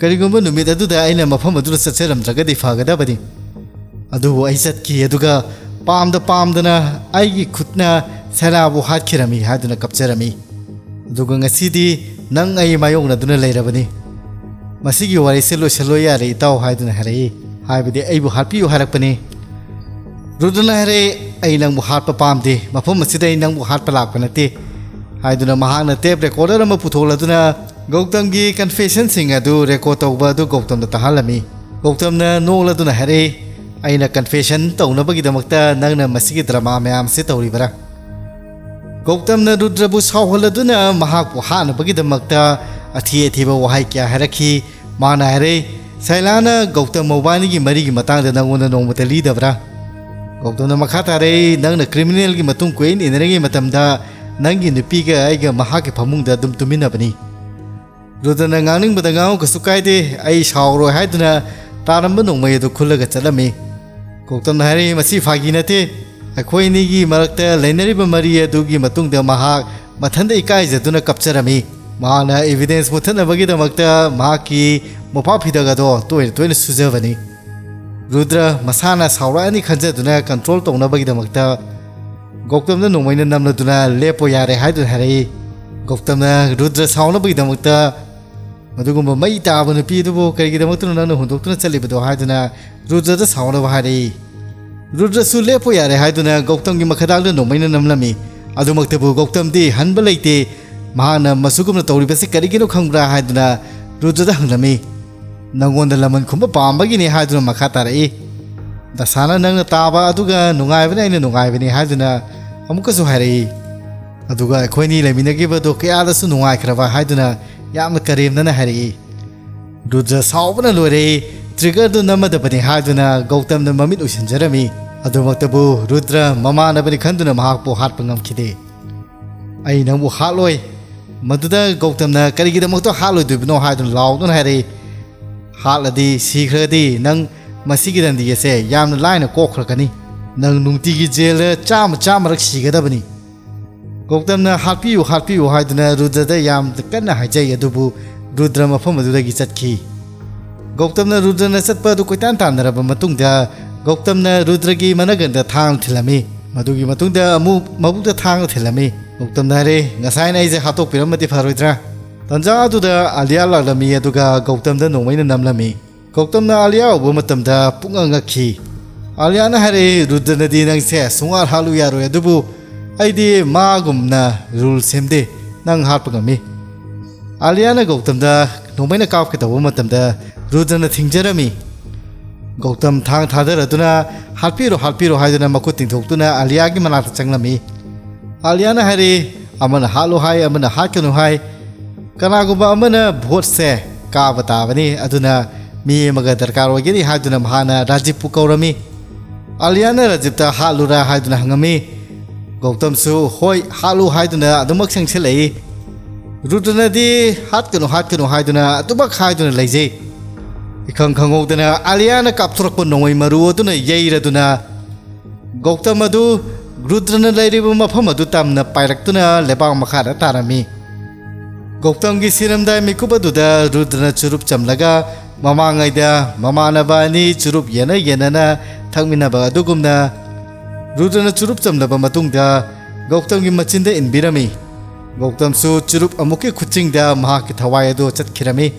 ꯀꯔꯤꯒꯨꯝꯕ ꯅꯨꯃꯤꯠ ꯑꯗꯨꯗ ꯑꯩꯅ ꯃꯐꯝ ꯑꯗꯨꯗ ꯆꯠꯆꯔꯝꯗ꯭ꯔꯒꯗꯤ ꯐꯒꯗꯕꯅꯤ꯫ ꯑꯗꯨꯕꯨ ꯑꯩ ꯆꯠꯈꯤ, ꯑꯗꯨꯒ ꯄꯥꯝꯗ ꯄꯥꯝꯗꯅ ꯑꯩꯒꯤ ꯈꯨꯠꯅ ꯁꯦꯂꯥꯕꯨ ꯍꯥꯠꯈꯤꯔꯝꯃꯤ" ꯍꯥꯏꯗꯨꯅ ꯀꯞꯆꯔꯝꯃꯤ꯫ "ꯑꯗꯨꯒ ꯉꯁꯤꯗꯤ ꯅꯪ ꯑꯩ ꯃꯥꯌꯣꯛꯅꯗꯨꯅ ꯂꯩꯔꯕꯅꯤ꯫ ꯃꯁꯤꯒꯤ ꯋꯥꯔꯤꯁꯦ ꯂꯣꯏꯁꯤꯜꯂꯣ ꯌꯥꯔꯦ ꯏꯇꯥꯎ" ꯍꯥꯏꯗꯨꯅ ꯍꯥꯏꯔꯛꯏ꯫ ꯍꯥꯏꯕꯗꯤ ꯑꯩꯕꯨ ꯍꯥꯠꯄꯤꯌꯨ ꯍꯥꯏꯔꯛꯄꯅꯤ꯫ ꯔꯨꯗ꯭ꯔꯅ ꯍꯥꯏꯔꯦ, "ꯑꯩ ꯅꯪꯕꯨ ꯍꯥꯠꯄ ꯄꯥꯝꯗꯦ, ꯃꯐꯝ ꯑꯁꯤꯗ ꯑꯩ ꯅꯪꯕꯨ ꯍꯥꯠꯄ ꯂꯥꯛꯄ ꯅꯠꯇꯦ" ꯍꯥꯏꯗꯨꯅ ꯃꯍꯥꯛꯅ tape recorder ꯑꯃ ꯄꯨꯊꯣꯛꯂꯗꯨꯅ ꯒꯧꯇꯝꯒꯤ confessionꯁꯤꯡ ꯑꯗꯨ record ꯇꯧꯕ ꯑꯗꯨ ꯒꯧꯇꯝꯗ ꯇꯥꯍꯜꯂꯝꯃꯤ꯫ ꯒꯧꯇꯝꯅ ꯅꯣꯛꯂꯗꯨꯅ ꯍꯥꯏꯔꯛꯏ, "ꯑꯩꯅ confession ꯇꯧꯅꯕꯒꯤꯗꯃꯛꯇ ꯅꯪꯅ ꯃꯁꯤꯒꯤ drama ꯃꯌꯥꯝꯁꯤ ꯇꯧꯔꯤꯕꯔꯥ?" ꯒꯧꯇꯝꯅ ꯔꯨꯗ꯭ꯔꯕꯨ ꯁꯥꯎꯍꯜꯂꯗꯨꯅ ꯃꯍꯥꯛꯄꯨ ꯍꯥꯠꯅꯕꯒꯤꯗꯃꯛꯇ ꯑꯊꯤ ꯑꯊꯤꯕ ꯋꯥꯍꯩ ꯀꯌꯥ ꯍꯥꯏꯔꯛꯈꯤ꯫ ꯃꯥꯅ ꯍꯥꯏꯔꯛꯏ, "ꯁꯥꯏꯂꯥꯅ ꯒꯧꯇꯝ ꯃꯧꯕꯥꯅꯤꯒꯤ ꯃꯔꯤꯒꯤ ꯃꯇꯥꯡꯗ ꯅꯪꯉꯣꯟꯗ ꯅꯣꯡꯃꯇ ꯂꯤꯗꯕ꯭ꯔꯥ?" ꯒꯧꯇꯝꯅ ꯃꯈꯥ ꯇꯥꯔꯛꯏ, "ꯅꯪꯅ criminalꯒꯤ ꯃꯇꯨꯡ ꯀꯣꯏꯏꯟ ꯏꯟꯅꯔꯤꯉꯩ ꯃꯇꯝꯗ ꯅꯪꯒꯤ ꯅꯨꯄꯤꯒ ꯑꯩꯒ ꯃꯍꯥꯛꯀꯤ ꯐꯃꯨꯡꯗ ꯑꯗꯨꯝ ꯇꯨꯃꯤꯟꯅꯕꯅꯤ꯫" ꯔꯨꯗ꯭ꯔꯅ ꯉꯥꯡꯅꯤꯡꯕꯗ ꯉꯥꯡꯉꯨ, ꯀꯩꯁꯨ ꯀꯥꯏꯗꯦ, ꯑꯩ ꯁꯥꯎꯔꯣꯏ ꯍꯥꯏꯗꯨꯅ ꯇꯥꯔꯝꯕ ꯅꯣꯡꯃꯩ ꯑꯗꯨ ꯈꯨꯜꯂꯒ ꯆꯠꯂꯝꯃꯤ꯫ ꯒꯧꯇꯝꯅ ꯍꯥꯏꯔꯛꯏ, "ꯃꯁꯤ ꯐꯥꯒꯤ ꯅꯠꯇꯦ, ꯑꯩꯈꯣꯏ ꯑꯅꯤꯒꯤ ꯃꯔꯛꯇ ꯂꯩꯅꯔꯤꯕ ꯃꯔꯤ ꯑꯗꯨꯒꯤ ꯃꯇꯨꯡꯗ ꯃꯍꯥꯛ ꯃꯊꯟꯇ ꯏꯀꯥꯏꯖꯗꯨꯅ ꯀꯞꯆꯔꯝꯃꯤ꯫ ꯃꯍꯥꯛꯅ evidence ꯃꯨꯠꯊꯠꯅꯕꯒꯤꯗꯃꯛꯇ ꯃꯍꯥꯛꯀꯤ ꯃꯣꯝꯄꯥꯛ ꯐꯤꯗꯛ ꯑꯗꯣ ꯇꯣꯏꯅ ꯇꯣꯏꯅ ꯁꯨꯖꯕꯅꯤ꯫" ꯔꯨꯗ꯭ꯔ ꯃꯁꯥꯅ ꯁꯥꯎꯔꯛꯑꯅꯤ ꯈꯟꯖꯗꯨꯅ control ꯇꯧꯅꯕꯒꯤꯗꯃꯛꯇ ꯒꯧꯇꯝꯗ ꯅꯣꯡꯃꯩꯅ ꯅꯝꯂꯗꯨꯅ, "ꯂꯦꯞꯄꯣ ꯌꯥꯔꯦ" ꯍꯥꯏꯗꯨꯅ ꯍꯥꯏꯔꯛꯏ꯫ ꯒꯧꯇꯝꯅ ꯔꯨꯗ꯭ꯔ ꯁꯥꯎꯅꯕꯒꯤꯗꯃꯛꯇ, "ꯃꯗꯨꯒꯨꯝꯕ ꯃꯩ ꯇꯥꯕ ꯅꯨꯄꯤ ꯑꯗꯨꯕꯨ ꯀꯔꯤꯒꯤꯗꯃꯛꯇꯅꯣ ꯅꯪꯅ ꯍꯨꯟꯗꯣꯛꯇꯨꯅ ꯆꯠꯂꯤꯕꯗꯣ?" ꯍꯥꯏꯗꯨꯅ ꯔꯨꯗ꯭ꯔꯗ ꯁꯥꯎꯅꯕ ꯍꯥꯏꯔꯛꯏ꯫ ꯔꯨꯗ꯭ꯔꯁꯨ "ꯂꯦꯞꯄꯣ ꯌꯥꯔꯦ" ꯍꯥꯏꯗꯨꯅ ꯒꯧꯇꯝꯒꯤ ꯃꯈꯥꯗꯥꯡꯗ ꯅꯣꯡꯃꯩꯅ ꯅꯝꯂꯝꯃꯤ꯫ ꯑꯗꯨꯃꯛꯇꯕꯨ ꯒꯧꯇꯝꯗꯤ ꯍꯟꯕ ꯂꯩꯇꯦ꯫ ꯃꯍꯥꯛꯅ ꯃꯁꯨꯒꯨꯝꯅ ꯇꯧꯔꯤꯕꯁꯤ ꯀꯔꯤꯒꯤꯅꯣ ꯈꯪꯕ꯭ꯔꯥ ꯍꯥꯏꯗꯨꯅ ꯔꯨꯗ꯭ꯔꯗ ꯍꯪꯂꯝꯃꯤ꯫ "ꯅꯪꯉꯣꯟꯗ ꯂꯃꯟ ꯈꯨꯝꯕ ꯄꯥꯝꯕꯒꯤꯅꯤ" ꯍꯥꯏꯗꯨꯅ ꯃꯈꯥ ꯇꯥꯔꯛꯏ꯫ "ꯗꯁꯥꯅ ꯅꯪꯅ ꯇꯥꯕ ꯑꯗꯨꯒ ꯅꯨꯡꯉꯥꯏꯕꯅ ꯑꯩꯅ ꯅꯨꯡꯉꯥꯏꯕꯅꯤ" ꯍꯥꯏꯗꯨꯅ ꯑꯃꯨꯛꯀꯁꯨ ꯍꯥꯏꯔꯛꯏ꯫ "ꯑꯗꯨꯒ ꯑꯩꯈꯣꯏꯅꯤ ꯂꯩꯃꯤꯟꯅꯈꯤꯕꯗꯨ ꯀꯌꯥꯗꯁꯨ ꯅꯨꯡꯉꯥꯏꯈ꯭ꯔꯕ" ꯍꯥꯏꯗꯨꯅ ꯌꯥꯝꯅ ꯀꯔꯦꯝꯅꯅ ꯍꯥꯏꯔꯛꯏ꯫ ꯔꯨꯗ꯭ꯔ ꯁꯥꯎꯕꯅ ꯂꯣꯏꯔꯦ꯫ "Triggerꯗꯨ ꯅꯝꯃꯗꯕꯅꯤ" ꯍꯥꯏꯗꯨꯅ ꯒꯧꯇꯝꯅ ꯃꯃꯤꯠ ꯎꯏꯁꯤꯟꯖꯔꯝꯃꯤ꯫ ꯑꯗꯨꯃꯛꯇꯕꯨ ꯔꯨꯗ꯭ꯔ ꯃꯃꯥꯟꯅꯕꯅꯤ ꯈꯟꯗꯨꯅ ꯃꯍꯥꯛꯄꯨ ꯍꯥꯠꯄ ꯉꯝꯈꯤꯗꯦ꯫ "ꯑꯩ ꯅꯪꯕꯨ ꯍꯥꯠꯂꯣꯏ꯫" ꯃꯗꯨꯗ ꯒꯧꯇꯝꯅ "ꯀꯔꯤꯒꯤꯗꯃꯛꯇ ꯍꯥꯠꯂꯣꯏꯗꯣꯏꯕꯅꯣ?" ꯍꯥꯏꯗꯨꯅ ꯂꯥꯎꯗꯨꯅ ꯍꯥꯏꯔꯛꯏ꯫ "ꯍꯥꯠꯂꯗꯤ, ꯁꯤꯈ꯭ꯔꯗꯤ ꯅꯪ ꯃꯁꯤꯒꯤ ꯗꯟꯗꯤ ꯑꯁꯦ ꯌꯥꯝꯅ ꯂꯥꯏꯅ ꯀꯣꯛꯈ꯭ꯔꯒꯅꯤ꯫ ꯅꯪ ꯅꯨꯡꯇꯤꯒꯤ ꯖꯦꯜꯗ ꯆꯥꯝꯃ ꯆꯥꯝꯃꯔꯛ ꯁꯤꯒꯗꯕꯅꯤ꯫" ꯒꯧꯇꯝꯅ "ꯍꯥꯠꯄꯤꯌꯨ, ꯍꯥꯠꯄꯤꯌꯨ" ꯍꯥꯏꯗꯨꯅ ꯔꯨꯗ꯭ꯔꯗ ꯌꯥꯝ ꯀꯟꯅ ꯍꯥꯏꯖꯩ, ꯑꯗꯨꯕꯨ ꯔꯨꯗ꯭ꯔ ꯃꯐꯝ ꯑꯗꯨꯗꯒꯤ ꯆꯠꯈꯤ꯫ ꯒꯧꯇꯝꯅ ꯔꯨꯗ꯭ꯔꯅ ꯆꯠꯄ ꯑꯗꯨ ꯀꯣꯏꯇꯥꯟ ꯇꯥꯟꯅꯔꯕ ꯃꯇꯨꯡꯗ, ꯒꯧꯇꯝꯅ ꯔꯨꯗ꯭ꯔꯒꯤ ꯃꯅꯒꯟꯗ ꯊꯥꯡ ꯊꯤꯜꯂꯝꯃꯤ꯫ ꯃꯗꯨꯒꯤ ꯃꯇꯨꯡꯗ ꯑꯃꯨꯛ ꯃꯕꯨꯛꯇ ꯊꯥꯡꯅ ꯊꯤꯜꯂꯝꯃꯤ꯫ ꯒꯧꯇꯝꯅ ꯍꯥꯏꯔꯦ, "ꯉꯁꯥꯏꯅ ꯑꯩꯁꯦ ꯍꯥꯠꯇꯣꯛꯄꯤꯔꯝꯃꯗꯤ ꯐꯔꯣꯏꯗ꯭ꯔꯥ?" ꯇꯟꯖꯥ ꯑꯗꯨꯗ ꯑꯂꯤꯌꯥ ꯂꯥꯛꯂꯝꯃꯤ, ꯑꯗꯨꯒ ꯒꯧꯇꯝꯗ ꯅꯣꯡꯃꯩꯅ ꯅꯝꯂꯝꯃꯤ꯫ ꯒꯧꯇꯝꯅ ꯑꯥꯂꯤꯌꯥ ꯎꯕ ꯃꯇꯝꯗ ꯄꯨꯡꯉꯛ ꯉꯛꯈꯤ꯫ ꯑꯥꯂꯤꯌꯥꯅ ꯍꯥꯏꯔꯛꯏ, "ꯔꯨꯗ꯭ꯔꯅꯗꯤ ꯅꯪꯁꯦ ꯁꯨꯡꯍꯥꯠ ꯍꯥꯠꯂꯨ ꯌꯥꯔꯣꯏ, ꯑꯗꯨꯕꯨ ꯑꯩꯗꯤ ꯃꯥꯒꯨꯝꯅ ꯔꯨꯜ ꯁꯦꯝꯗꯦ, ꯅꯪ ꯍꯥꯠꯄ ꯉꯝꯃꯤ"꯫ ꯑꯥꯂꯤꯌꯥꯅ ꯒꯧꯇꯝꯗ ꯅꯣꯡꯃꯩꯅ ꯀꯥꯞꯀꯦ ꯇꯧꯕ ꯃꯇꯝꯗ ꯔꯨꯗ꯭ꯔꯅ ꯊꯤꯡꯖꯔꯝꯃꯤ꯫ ꯒꯧꯇꯝ ꯊꯥꯡ ꯊꯥꯗꯔꯗꯨꯅ, "ꯍꯥꯠꯄꯤꯔꯣ, ꯍꯥꯠꯄꯤꯔꯣ" ꯍꯥꯏꯗꯨꯅ ꯃꯈꯨꯠ ꯇꯤꯡꯊꯣꯛꯇꯨꯅ ꯑꯥꯂꯤꯌꯥꯒꯤ ꯃꯅꯥꯛꯇ ꯆꯪꯂꯝꯃꯤ꯫ ꯑꯥꯂꯤꯌꯥꯅ ꯍꯥꯏꯔꯛꯏ, "ꯑꯃꯅ ꯍꯥꯠꯂꯨ ꯍꯥꯏ, ꯑꯃꯅ ꯍꯥꯠꯀꯅꯨ ꯍꯥꯏ꯫ ꯀꯅꯥꯒꯨꯝꯕ ꯑꯃꯅ ꯚꯣꯠꯁꯦ ꯀꯥꯕ ꯇꯥꯕꯅꯤ, ꯑꯗꯨꯅ ꯃꯤ ꯑꯃꯒ ꯗꯔꯀꯥꯔ ꯑꯣꯏꯒꯅꯤ" ꯍꯥꯏꯗꯨꯅ ꯃꯍꯥꯛꯅ ꯔꯥꯖꯤꯕꯄꯨ ꯀꯧꯔꯝꯃꯤ꯫ ꯑꯥꯂꯤꯌꯥꯅ ꯔꯥꯖꯤꯕꯇ "ꯍꯥꯠꯂꯨꯔꯥ?" ꯍꯥꯏꯗꯨꯅ ꯍꯪꯉꯝꯃꯤ꯫ ꯒꯧꯇꯝꯁꯨ "ꯍꯣꯏ, ꯍꯥꯠꯂꯨ" ꯍꯥꯏꯗꯨꯅ ꯑꯗꯨꯃꯛ ꯆꯪꯁꯤꯜꯂꯛꯏ꯫ ꯔꯨꯗ꯭ꯔꯅꯗꯤ "ꯍꯥꯠꯀꯅꯨ, ꯍꯥꯠꯀꯅꯨ" ꯍꯥꯏꯗꯨꯅ ꯑꯗꯨꯃꯛ ꯍꯥꯏꯗꯨꯅ ꯂꯩꯖꯩ꯫ ꯏꯈꯪ ꯈꯪꯍꯧꯗꯅ ꯑꯥꯂꯤꯌꯥꯅ ꯀꯥꯞꯊꯣꯔꯛꯄ ꯅꯣꯡꯃꯩ ꯃꯔꯨ ꯑꯗꯨꯅ ꯌꯩꯔꯗꯨꯅ ꯒꯧꯇꯝ ꯑꯗꯨ ꯔꯨꯗ꯭ꯔꯅ ꯂꯩꯔꯤꯕ ꯃꯐꯝ ꯑꯗꯨ ꯇꯝꯅ ꯄꯥꯏꯔꯛꯇꯨꯅ ꯂꯩꯕꯥꯛ ꯃꯈꯥꯗ ꯇꯥꯔꯝꯃꯤ꯫ ꯒꯧꯇꯝꯒꯤ ꯁꯤꯔꯝꯗꯥꯏ ꯃꯤꯀꯨꯞ ꯑꯗꯨꯗ ꯔꯨꯗ꯭ꯔꯅ ꯆꯨꯔꯨꯞ ꯆꯝꯂꯒ, ꯃꯃꯥꯡꯉꯩꯗ ꯃꯃꯥꯟꯅꯕ ꯑꯅꯤ ꯆꯨꯔꯨꯞ ꯌꯦꯟꯅ ꯌꯦꯟꯅꯅ ꯊꯛꯃꯤꯟꯅꯕ ꯑꯗꯨꯒꯨꯝꯅ, ꯔꯨꯗ꯭ꯔꯅ ꯆꯨꯔꯨꯞ ꯆꯝꯂꯕ ꯃꯇꯨꯡꯗ ꯒꯧꯇꯝꯒꯤ ꯃꯆꯤꯟꯗ ꯏꯟꯕꯤꯔꯝꯃꯤ꯫ ꯒꯧꯇꯝꯁꯨ ꯆꯨꯔꯨꯞ ꯑꯃꯨꯛꯀꯤ ꯈꯨꯠꯆꯤꯡꯗ ꯃꯍꯥꯛꯀꯤ ꯊꯋꯥꯏ ꯑꯗꯨ ꯆꯠꯈꯤꯔꯝꯃꯤ꯫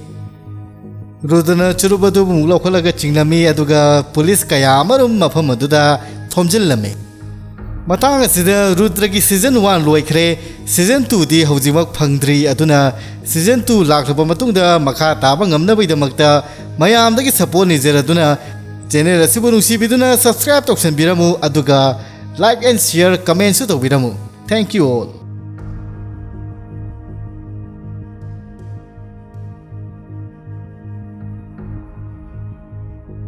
ꯔꯨꯗ꯭ꯔꯅ ꯆꯨꯔꯨꯞ ꯑꯗꯨ ꯑꯃꯨꯛ ꯂꯧꯈꯠꯂꯒ ꯆꯤꯡꯂꯝꯃꯤ, ꯑꯗꯨꯒ ꯄꯨꯂꯤꯁ ꯀꯌꯥ ꯑꯃꯔꯣꯝ ꯃꯐꯝ ꯑꯗꯨꯗ ꯊꯣꯝꯖꯤꯜꯂꯝꯃꯤ꯫ ꯃꯇꯥꯡ ꯑꯁꯤꯗ ꯔꯨꯗ꯭ꯔꯒꯤ season one ꯂꯣꯏꯈ꯭ꯔꯦ꯫ Season twoꯗꯤ ꯍꯧꯖꯤꯛꯃꯛ ꯐꯪꯗ꯭ꯔꯤ, ꯑꯗꯨꯅ season two ꯂꯥꯛꯂꯕ ꯃꯇꯨꯡꯗ ꯃꯈꯥ ꯇꯥꯕ ꯉꯝꯅꯕꯒꯤꯗꯃꯛꯇ ꯃꯌꯥꯝꯗꯒꯤ support ꯅꯤꯖꯔꯗꯨꯅ channel ꯑꯁꯤꯕꯨ ꯅꯨꯡꯁꯤꯕꯤꯗꯨꯅ subscribe ꯇꯧꯁꯟꯕꯤꯔꯝꯃꯨ, ꯑꯗꯨꯒ like and share, commentꯁꯨ ꯇꯧꯕꯤꯔꯝꯃꯨ꯫ Thank you all.